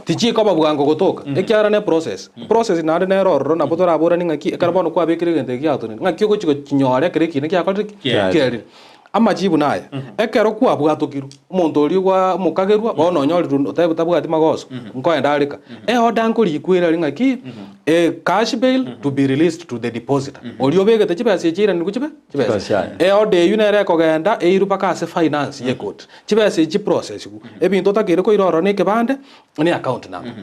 tichikoba bwango gotoka, ekiagera ne process. Process naende nere ororo nabo toraboranie ng'aki, ekero bono kwabekire egento eke giagotenenera, ng'aki ogochi gochinyora ekero ekina kiakorire ki? Kiaerire. Kiaerire. Amachibu naya, ekero kwabwatokirwe, omonto oria gwa omokagerwa bono onyorirwe otabe tabwati magoso, nkoenda areka. Eorder nkorikwa ere aria ng'aki, a cash bail to be released to the depositor. Oria obegete chibesa echi airanigwe chibe Chibesa chibesa. chiaye. Eorder eywo nere ekogenda eirwe mpaka ase finance ye court. Chibesa echi chiprocessiwe. Ebinto otakeire koira ororo na ekebande, ne account number.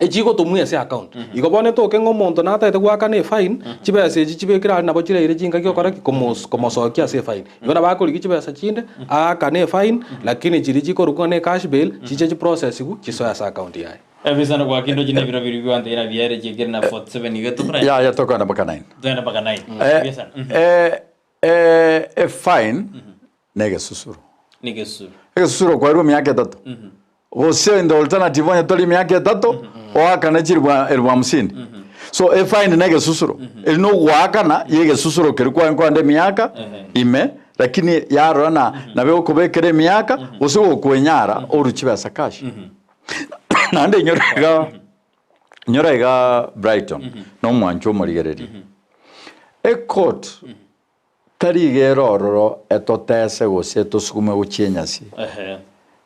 Echigotomwa ase account. Igo bono etoke ng'a omonto natagete goakana efine, chibesa echi chibekire aria nabo chiraire chingaki okora ki? Komos komosokia ase efine. Igo nabo akorigia chibesa chinde, aakane efine, lakini chiria chikorokwa ng'a ne cash bail, chiche chiprocessiwe, chisoe ase account yaye. Ebisano gwa kendo chine ebiro biria bigwante ira biere chiekire na 47 iga tokora Yaya tokogenda mpaka 9. togenda mpaka 9 Eh, Ebiasano. eh, eh, efine na egesusuro. Negesusuro. Egesusuro okwarwa emiaka etato. Gose in the alternative onye tori emiaka etato, oakane chilifu elfu hamsini. So efine na egesusuro. Eri na ogoakana ya egesusuro keria kwarenge kogenda emiaka ime, lakini yarora na nabo egokobekera emiaka gose gokwenyara orue chibesa cash. Naende inyora iga inyora iga Brighton, na omwancho omorigereria. Ecourt Tari iga ere ororo etotese gose etosugume gochia enyasi.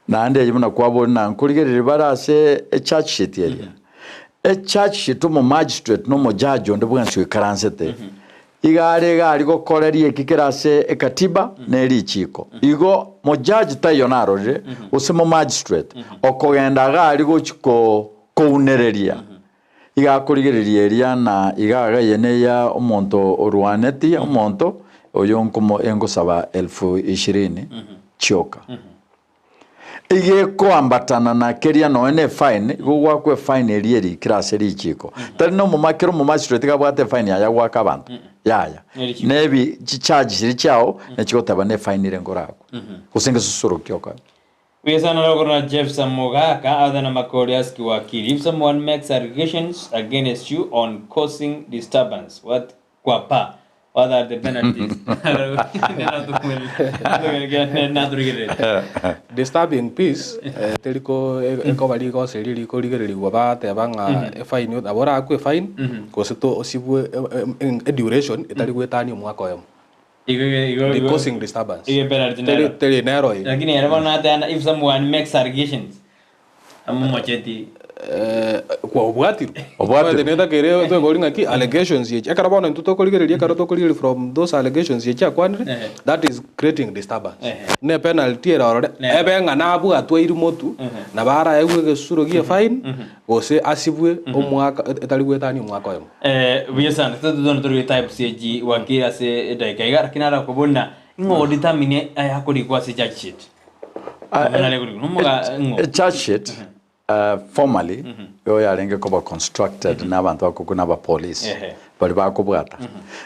Naende eyio buna kwaboria na nkorigereria bare ase echarge sheet eria. Echarge sheet omomagistrate na omojaji onde bwensi oikaransete, iga are iga aria gokoreria eki kere ase ekatiba na erichiko. Igo mojaji taiyo narorire gose momagistrate okogenda iga aria gochi kounereria Iga akorigereria eria na iga agaye neya omonto orwaneti omonto oyo nkomo engosaba elfu ishirini chioka. Iga ekoambatana na keria nonya ne efine, igo goakwa efine eria erikire ase richiko. Tari na omoma kera omomagistrate iga abwate efine yaye agoaka abanto, yaya. Nebi chicharge chiria chiao nachigoteba ne efine ere nkorakwe, gose ngesusuro ki okoe. Kuyesana rogoro na Jepsa Mogaka other na Makori ask Wakili if someone makes allegations against you on causing disturbance what kwapa what are the penalties Disturbing peace eh, teri ko ekoba rigoso erio rikorigererigwa bateba ng'a efine nabo orakwe efine gose to osibwe eduration etari goetania omwaka oyomo. Igo igo The igo causing disturbance. Igo penalty Teri nero. teri nero eye. Lakini ere bono nateba if someone makes allegations amomocheti Eh, kwa obwatirwe. Obwatirwe. Omanyete netakere twekori ng'aki allegations echi. Ekero bono intwe tokorigereria ekero tokorigereria from those allegations echi akwanire, Ehe. that is creating disturbance. Ehe. Ne penalty ere orore, Nero. ebe ng'a nabwatwe airwe motwe, nabo araegwe egesusuro gie fine, gose asibwe omwaka etari goetania omwaka oyomo. Eh, buya sana. Totone tori types echi wakiri ase edaika iga lakini arakobona ing'o odetermine aya akorikwa ase charge sheet. Amang'ana korikwa nomoga ng'o? A charge sheet formally igo yarenge koba constructed na abanto bakokuna abapolice Ehe. baria bakobwata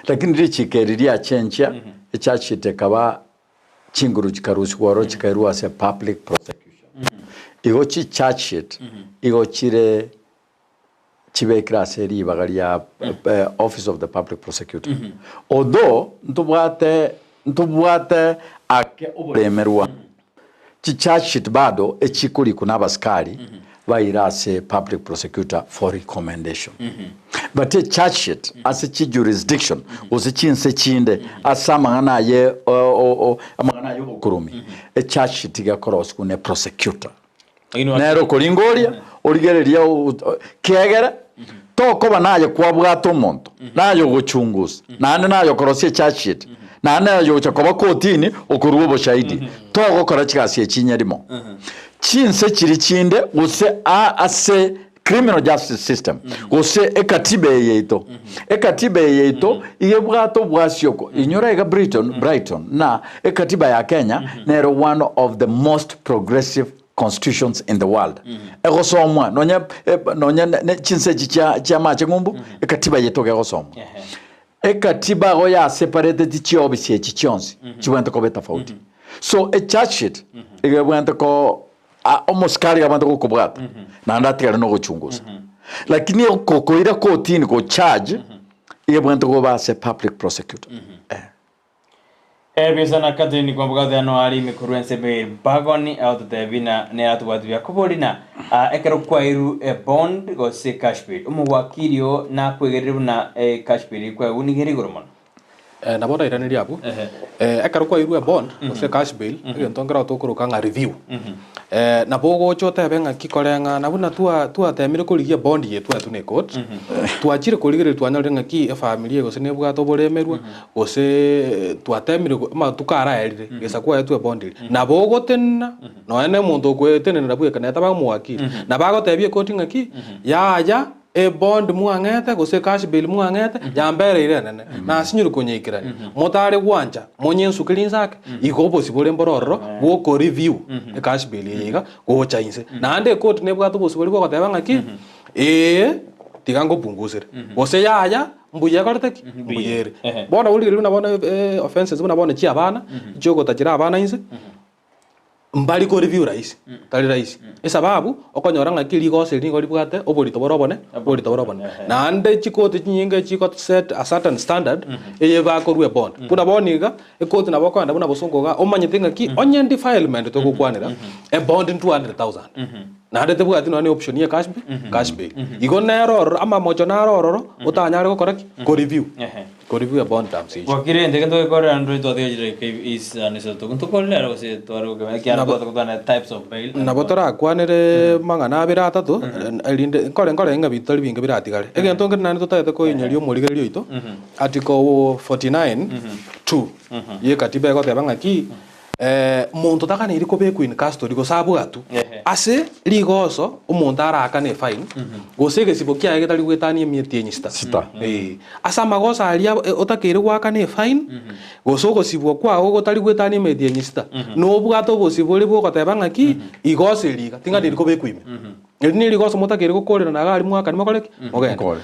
lakini richiko eri riachenchia echarge sheet ekaba chinguru chikarusigwa ororo chikairwa ase public prosecution igo chi charge sheet igo chire chibekire ase ribaga ria office of the public prosecutor although ntobwate ntobwate ake oboremerwa chi charge sheet bado echikorikwa na abasikari baire ase public prosecutor for recommendation but e charge sheet ase chi jurisdiction gose chinse chinde ase amang'ana aye amang'ana aye obokurumi e charge sheet iga ekorosigwa ne prosecutor. Nere okoringa oria, origereria kiagera tokoba naye kwabwata omonto, naye ogochungusa, naende naye okorosia echarge sheet, naende naye ogocha koba kotini okorua oboshahidi, togokora chigasi echi inye rimo. Chinse chiria chinde gose ase criminal justice system gose ekatiba eye yaito, ekatiba eye yaito iga ebwate obwasioko, inyora iga Briton, Brighton na ekatiba ya Kenya nere one of the most progressive constitutions in the world. Egosomwa nonya nonya ne chinse echi chia chiamache ng'umbu, ekatiba yaito iga egosomwa. Ekatiba igo yasepareteti chiofisi echi chionsi chibwenerete koba etofauti. So echarge sheet iga ebwenerete ko Omosikari abande gokobwata naende atigare nogochungusa lakini okokoira kotini go charge iga ebwenerete koba ase public prosecutor eh. Ebisa na Catherine kwamboka ano are ime korwa ense Mary Bagoni agototebia na nere atobwate buya kobori na ekero kwairu e bond gose cash bail omowakiri oo nakwegerire buna e cash bail ekwegwa nigo ere igoro mono. Nabo ndairanerie abwo, ekero kwairwe ebond gose cash bail, egento nkero tokoroka ng'a review, nabo ogocha otebe ng'aki koreng'ana buna twa twatemire korigia ebond eye twaetwe na ecourt, twachire korigereria twanyorire ng'aki efamiri eye gose nebwate oboremerwa, gose twatemire go amatuko araerire gesa kwaetwe ebond eria, nabo ogotenena nonya na omonto okoetenenera bweka nere taba omowakili, nabo agotebia ecourt ng'aki yaya. Ebond mwang'ete, gose ecash bail mwang'ete, yambereire enene, nasinyire konyeikerania. Motare gwancha, monyensuke rinse ake, igo obosio bore mbore ororo bw'okoreview ecash bail eye iga gocha inse. Naende ekoti nebwate obosio boria bogoteba ng'aki, ee tiga nkopungusere, gose yaya mbuya ekorete ki? Mbuya ere. Bono origereria buna bono offences buna bono chia abana, chiogotachera abana inse. Mbari ko review rahisi, tari rahisi. Esababu, okonyora ng'aki rigoso eri nigo ribwate oborito bore obone, oborito bore obone. Naende chikoti chinyinge chiko set a certain standard, eye bakorwa ebond. Buna bono iga, ekoti nabo okogenda buna bosongo igaa, omanyete ng'aki, onye defilement togokwanera, ebond ni 200,000. Naende tebwati nonya ne option ye cash cash bail. Igo nere ororo, amamocho naro ororo, otanyare gokora ki? Ko review. Korigwa bond terms echi. Gwakire gento eke ntogekorera ndore twatiga chidakika isano isato ntokorire ere gose tware gokemanya ekiagera Nabo- twate gotwana types of bail and Nabo bond. torakwanere mang'ana abere atato, erinde nkore nkore ng'a binto tari binge biratigare. Egento nkere naende totagete koinyoria omorigereria oito, article 49 2 ye katiba egoteba ng'aki, Monto taganeiri kobekwa in custody gose abwatwe Ehe. ase rigoso omonto araakane efine gose egesibo kiaye getari goetania emietienyi sita. Sita. Eh, ase amagoso aria otakeire goakana efine gose ogosibwa kwao gotari goetania emetienyi sita nobwate obosibore bwogoteba ng'aki igoso eri iga tinganeiri kobekwa ime. Eri nerigoso motakeire gokorera na iga aria mwakani mokore ki? Mogende. Mokore.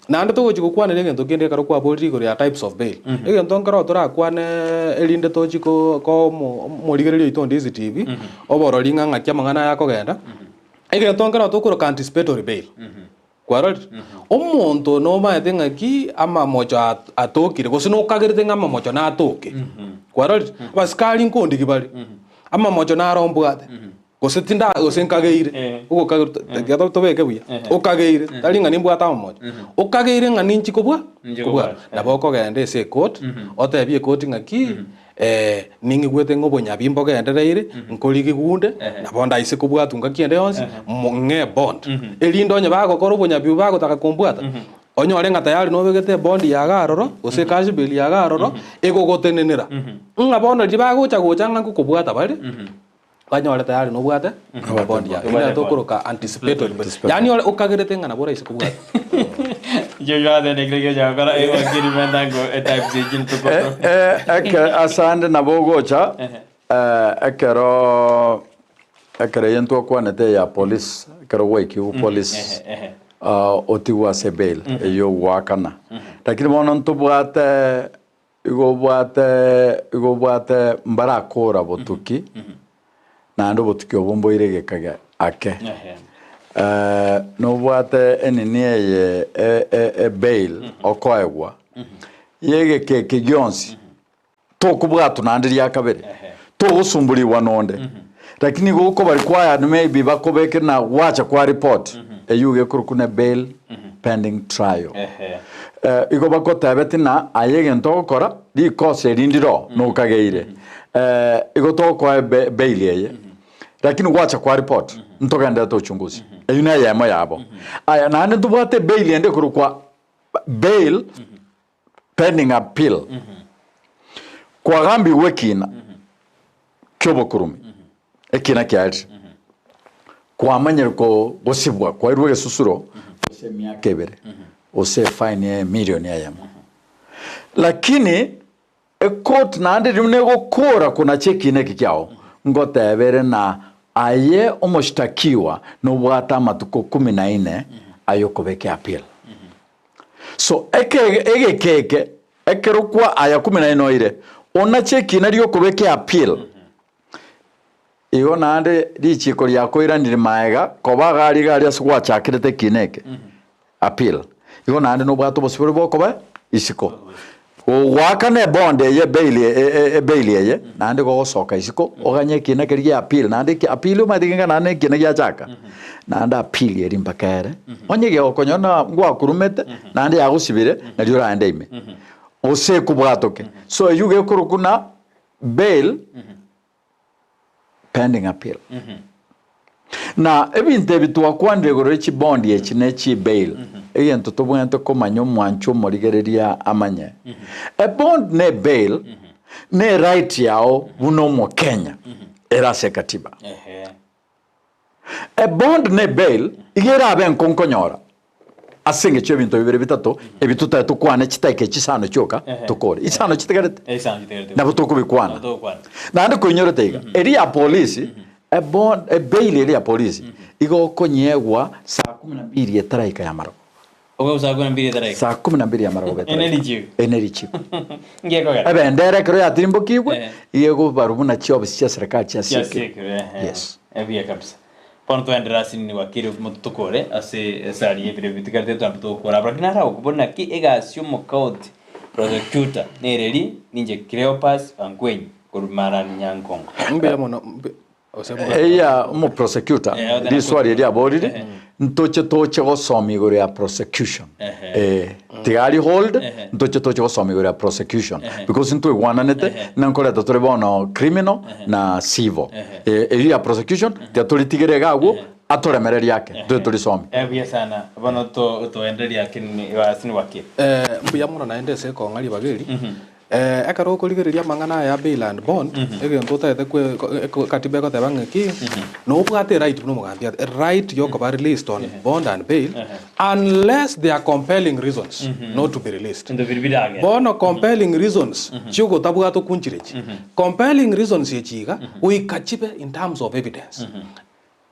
Naende togochia gokwanera egento kende ekero kwaborire igoro ya types of bail. Egento nkero torakwane erinde tochie ko ko omo omorigereria oito onde ECTV, oborori ng'a ng'aki amang'ana aya akogenda, egento nkero tokoroka anticipatory bail. Kwarorire? Omonto nomaete ng'aki amamocho at atokire gose nokagerete ng'a amamocho natoke. Kwarorire? Abasikari nkondigi bare, amamocho naro mbwate. Gose tinda gose nkageire, Eh. ogokagerwa tiga tobeke buya, okageire, tari ng'a nimbwate amamocho, okageire ng'a ninchi kobua Ninchi kobua, kobua, nabo okogenda ase ecourt, otebie ecourt ng'aki ning'igwete ng'a obonyabi mbogendereire, nkorigigwa onde, nabo ndaise kobwatwa ngaki ende yonsi, mo ng'e ebond. Erinde onye bagokora obonyabi obo bagotaka kombwata, onyore ng'a tayari nobegete ebond yago aroro, gose ecash bail yago aroro, egogotenenera, ng'a bono riria bagocha gocha ng'a nkokobwata bare. Banyore tayari nobwate bond yao. Eye nero tokoroka anticipatory bail. Yaani ore okagerete ng'a nabo oraise kobwata. Eke asande nabo ogocha ekero. Ekero eye ntwakwanete eya police, ekero gwaikigwe police otigwe ase bail eyio ogoakana. Lakini bono ntobwate igo obwate igo obwate mbarakora botuki naende obotuki obwo mboire egeka ge ake. Nobwate enini eye ebail okoegwa ya egeka eke gionsi Tokobwatwa naende ria kabere, togosumburigwa nonde. Lakini igo okoba required maybe bakobeke na gwacha kwa report, eyio iga ekorokwa ne bail pending trial. Igo bagotebeti na aye egento ogokora, rikosa eri ndiro nokageire, igo togokoa bail eye, lakini gwacha kwa report, ntogenderete uchunguzi. Eyio neyemo yabo. Aya naende ntobwate ebail ende ekorokwa bail pending appeal, kwagambigwe ekiina ki'obokurume, ekiina kiarire, kwamanyire ko gosibwa kwairwe egesusuro gose emiaka ebere, gose efine ya emilion eyemo. Lakini ecourt naende riria buna egokora konacha ekiina eke kiao, ngoteba ere na aye omoshtakiwa nobwate amatuko kumi na ine ay'okobeka eappeal. So eke egeka eke ekero kwa aya kumi na ine oire, onache ekina ri'okobeka eappeal. Igo naende richiko riakoiranire maega koba iga aria iga aria ase gwachakerete ekina eke, appeal. Igo naende nobwate obosibore bwokoba isiko. Gogoakana ebond eye ebail ebail eye, naende gogosoka isiko, oganye ekina keria gia appeal, naende eki appeal omanyete kenga naende ekina giachaka, naende appeal eria mpaka ere, onye gegokonyora na ngwakurumete, naende yagosibire, nario oraende ime, gose ekobwatoke. So eywo gekorokwa na bail. Pending appeal. Na ebinto ebi twakwanire igoro ye chibondi echi ne chibail, egento tobwenerete komanya omwanchi omorigereria amanye, ebond ne ebail ne right yao buna omokenya ere ase ekatiba. Ebond ne ebail iga erabe enko nkonyora Ase engencho y'ebinto bibere bitato ebi totari tokwane chitaika echi isano chioka tokore. Isano chitigarete? Nabo tokobikwana. Naende koinyorete iga, eria ya polisi, ebond, ebail eria ya polisi, igo okonyegwa saa kumi na mbili etaraika ya marogoba. Obe saa kumi na mbili etaraika. Saa kumi na mbili ya marogoba Ene etaraika. richiiko. Ene richiiko. Ngekogera. Ebendera ekero yatirimbokigwe, Eh. iga ekobarwa buna chiofisi chia serikali chiasiekirwe. Chiasiekirwe, ehe. Yes. Ebuya kabisa. Bono twaenderera ase nini gwakire omoto tokore ase esari y'ebiro bitigarete twambe togokora abwo. Lakini aragokobora naki egasi y'omokaoti prosecutor nereri ninche Cleopas Angwenyi korwa Marani Nyankongo. Mbuya mono mbu- ose mbuya. Eya omoprosecutor Eh, otena riswali eri aborire Ehe. ntoche toche gosoma igoro ya prosecution Ehe. eh, tigari hold Ehe. ntoche toche gosoma igoro ya prosecution Ehe. because ntwaigwananete Ehe. na nkoreta tore bono criminal na civil Ehe. Eh, eyio ya prosecution tiga toritigere iga agwo atoremererie ake toche torisomi Eh, buya sana bono to toendereria ake ni ase ni gwakire. Eh, mbuya mono naende ase ekong'a ribaga eri. Ekero okorigereria amang'ana aya ya bail and bond, egento otagete kwe ekatiba egoteba ng'a ki, nobwate eright buna omogambi ate, eright yokoba released on bond and bail, unless there are compelling reasons not to be released. Ebinto biria biragere. Bono compelling reasons chiogotabwata okwo nchire echi. Compelling reasons echi iga, goika chibe in terms of evidence.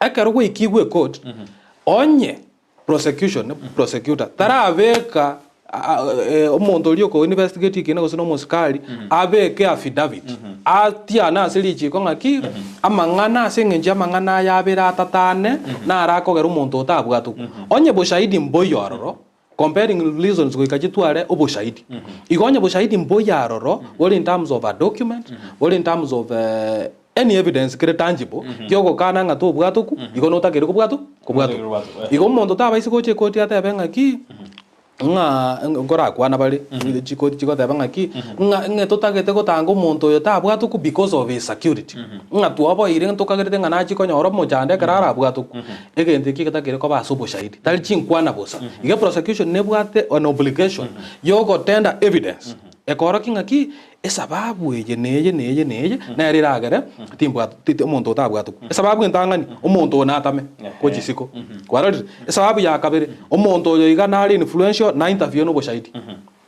Ekero gwaikigwe ecourt, onye prosecution, prosecutor, tarabeka omonto oria oko investigate ekiina gose na omosikari, abeke affidavit, atiane ase richiko ng'aki, amang'ana ase eng'encho y'amang'ana aya abere atato ane, naro akogera omonto otabwatokwa. Onye boshahidi mboiyo aroro, Compelling reasons goika chitware oboshahidi. Igo onye boshahidi mboiyo aroro, bore in terms of a document, bore in terms of any evidence kere tangible, kiogokana ng'a tobwatokwa, igo notakeire kobwatwa kobwatokwa. Igo omonto tabaisa gocha ekoti atebe ng'aki, ng'a nkorakwana bare, chikoti chigoteba ng'aki, ng'a ng'a totagete gotanga omonto oyo tabwatokwa because of his security. Ng'a twaboeire ntokagerete ng'a nachie konyora omochando ekero arabwatokwa. Egento ekio getakeire koba ase oboshahidi, tari chinkwana bosa. Iga prosecution nebwate an obligation yogotenda evidence ekoorokia ng'aki esababu eye neye neye neye nere eragere timbwat ti omonto otabwatokwa. Esababu entang'ani, omonto oyo natame gochia isiko, kwarorire? Esababu ya kabere, omonto oyo iga nare influential na interfere na oboshahidi,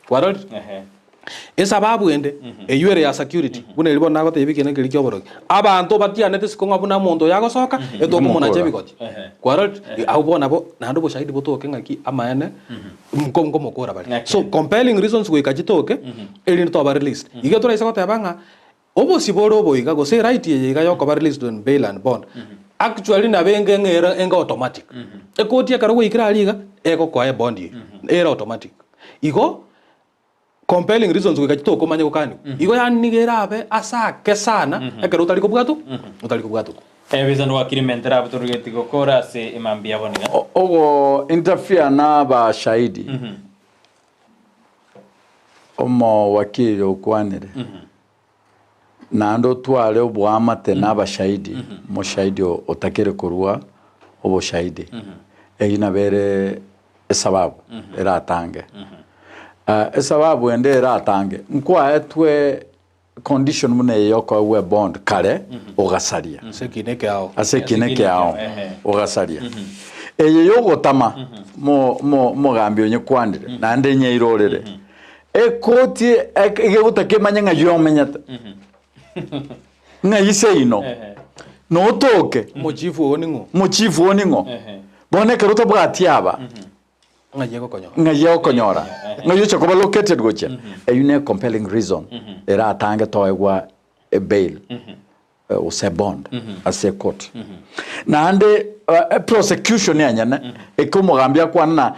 kwarorire? Esababu ende, eyio ere ya security, buna eria bono nagotebia ekiina keria ki'oborogi, abanto batianete isiko ng'a buna omonto oyo agosoka, etokomonacha ebigoti. Kwarorire? Abwo bono nabo naende oboshahidi botoke ng'aki amaene nko nkomokora bare. So compelling reasons goika chitoke, erinde toba released. Igo toraise goteba ng'a obosibore obo iga gose eright eye iga yokoba released on bail and bond, actually nabo enge ng'a ere enge automatic. Ekoti ekero gwaikire aria iga, egokoa ebond eyio, ere automatic. Igo. Compelling reasons goika chitokomanya gokanigwa. Igo yaani nigo erabe ase ake sana ekero otari kobwatwa otari kobwatwa. Ebisa ndwakire ementero abwo torugeti gokora ase emambia yabo niga. Ogo interfere na abashahidi omowakili okwanire naende otware oboamate na abashahidi omoshahidi otakere korwa oboshahidi eyio nabo ere esababu eratange. Esababu ende eratange, nkwaetwe condition buna eye yokoegwa ebond kare ogasaria. Ase ekina ekeao. Ase ekina ekeao ogasaria. Eye yogotama mo- mo- omogambi onyekwanire naende enyeirorere, ekoti ek- egegotaka emanye ng'a yomenyete, ng'a ise ino, notoke. Omochifu oo ning'o? Omochifu oo ning'o? Bono ekero otabwati aba, Ng'ai egokonyora? Ng'ai egokonyora? Ng'ai ocha koba located gochia? Eyio ne compelling reason eratange toegwa ebail gose ebond ase ecourt. Naende eprosecution enyene eke omogambi akwane na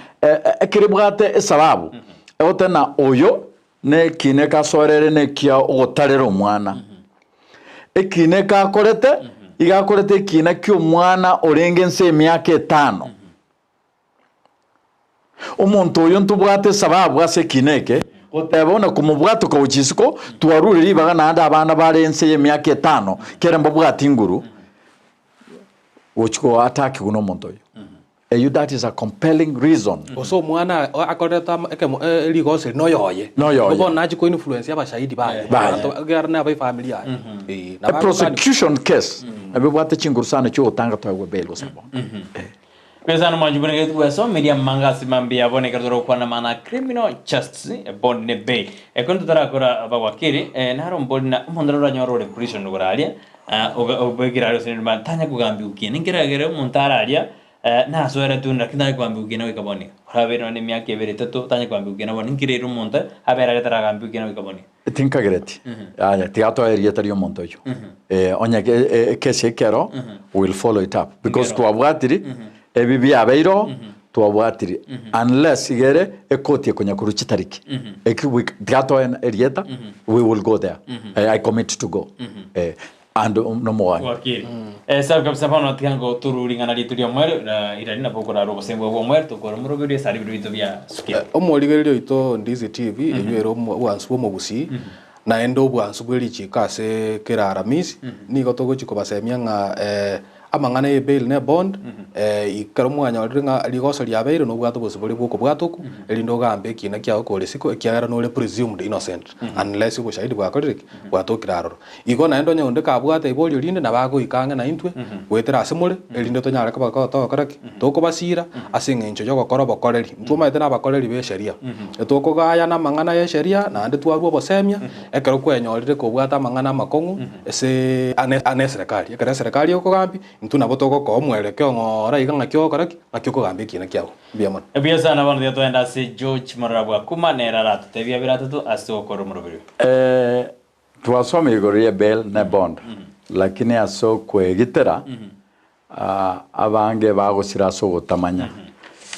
ekero ebwate esababu egoteba na oyo Nekina ekasoerere nekia ogotarera omwana. Ekina ekakorete, iga akorete ekina ki'omwana orenge nse emiaka etano. Omonto oyo ntobwate esababu ase ekina eke, goteba buna komobwatoka gochia isiko, twarure ribaga naende abana bare ense y'emiaka etano, kere mbabwati nguru, gochia goatakigwa nomonto oyio. Eyio that is a compelling reason. Gose omwana akorerete ekemo rigoso eri noyoye. Noyoye. Igo bono nachie ko influence abashahidi baye. Baye. Abanto ekiagera naba efamiri yaye. Eeh, A nabo prosecution case nabo ebwate chinguru sana chiogotanga toegwe bail gose bond. Eh. Besa nomonchi buna egento gwesomeria amanga ase mambia abo nekero torokwana amang'ana a criminal justice, bond ne bail. Ekero totarakora abawakili, naro mbori na omonto naro oranyore ore prison igoro aria, obekire aria gose tanya kogambigwa kiina. Nkeragere omonto are aria nasoeretwe lakini tanya kogambigwa kiina goika bono iga. Orabeire nonye na emiaka ebere etato tanya kogambigwa kiina bono, inki rero omonto abere aria ataragambigwa kiina goika bono iga? Tinkagereti, yaya tiga toe erieta ria omonto oyio. Onye ekesi ekero we will follow it up because twabwatiri ebi biabeire oo twabwatiri unless iga ere ekoti ekonya korwa chitariki eki we tiga toe erieta we will go there I commit to go and nomogani. Wakili. Sawa kabisa bono tiga ngotoru ring'ana riaito ria omweri na irari nabo okorara obosemi bwa omweri tokore omoroberio ase aria ebinto biaito bia sukire. Omorigereria oito Ndizi TV eyio ere obwansu bw'omogusii naende obwansu bwe richiiko ase kera Aramisi nigo togochia kobasemia ng'a amang'ana ye bail ne bond ekero mwanyorire ng'a rigoso riabeire nobwate obosibore bw'okobwata okwo erinde ogambe ekiina kiago kore isiko ekiagera nore presumed innocent unless oboshahidi bwakorire ki? Bwatokire aroro. Igo naende onye onde kabwate iborio rinde nabo agoika ang'e naintwe goetera ase more, erinde tonyare koba togokora ki? Tokobasiira ase engencho y'ogokora obokoreri. Intwe omanyete nabakoreri b'esheria. Etokogayana amang'ana y'esheria naende twarua obosemia ekero kwenyorire kobwate amang'ana amakong'u ase ane eserekari. Ekero eserekari egokogambia, intwe nabo togokoa omwerekeo ng'ora iga ng'aki ogokora ki? Ng'aki okogambia ekiina kiabo. Mbuya mono. Mbuya sana bono tiga togende ase George Morara Bwakuma nere aratotebie abere atato ase ogokora omoroberi oyo. Twasoma igoro ye bail ne bond, lakini ase okwegitera abange bagosira ase ogotamanya.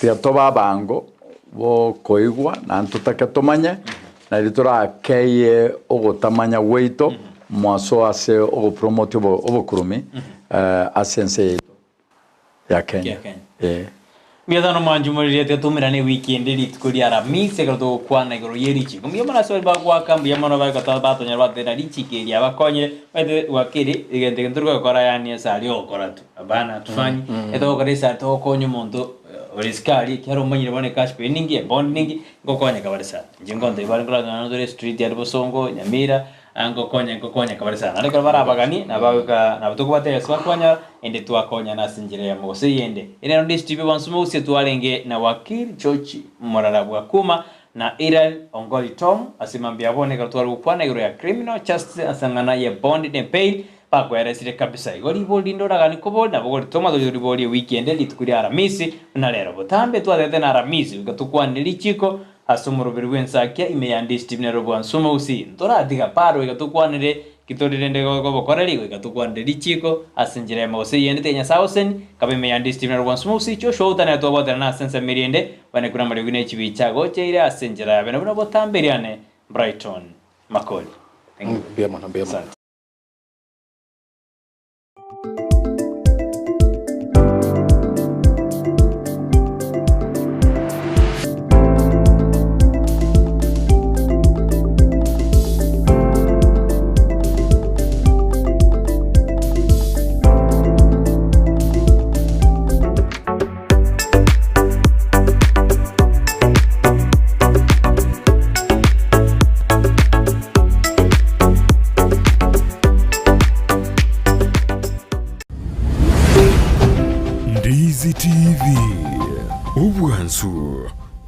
Tiga tobe abango bokoigwa naende totake tomanye, nario torakeyie ogotamanya gwaito mwaso ase ogopromote obokurumi ase ense yaito. ya Kenya. Ya Kenya. Eh. Mbuya sana omwanchi omoriri tiga toumerane ewiki ende rituko ria Aramisi ekero togokwana igoro ye richiko. Mbuya mono ase baria bagoaka, mbuya mono bagota batonyora batotebia richiko eri abakonyire. Omanyete goaka eri egento eke ntori gokora yaani ase aria ogokora tu, hapana hatufanyi. Etogokora ase aria togokonya omonto ore isiko aria ekiagera omanyire bono ecash bail ninki, ebond ninki, ngokonyeka bare sana. Inche nkontebia bare nkorora nonye tore estreet aria Bosongo, Nyamira. Ngokonya ngokonyeka bare sana. Naende ekero bare abagani, nabagoika nabo tokobatebia ase bakwanyora, ende twakonyana ase enchera eyemo gose eyende. Ere nero Ndisi TV bonsi mogusie twarenge na Wakili George Morara Bwakuma. na Irael Ongoli Tom ase mambia abwo nigo tware gokwana igoro ya criminal justice ase eng'ana ye bond ne bail bakoeresire kabisa. Igo ribori rinde oragani kobori nabo goritoma toche toriborie ewiki ende rituko ria Aramisi buna rero. Botambe twatete na Aramisi goika tokwane richiko ase omoroberi bw'ensakia ime ya Ndistv nero bwansumo gusii. Ntoratiga bado goika tokwanere ki tori rende gobokoreri goika tokwanere richiko ase enchera eyemo gose eyende tiga Nyasae agoseni kabe ime ya Ndistv nero bwansumo gusii Joshua Outa nere twabwaterana nase ensemo eria ende bane kura amariogi ne chibicha agocheire ase enchera yabe na buna botambe eriane Brighton Makori. Thank you. Mbuya mono, mbuya mono. Asante. Ndizi TV, obwansu.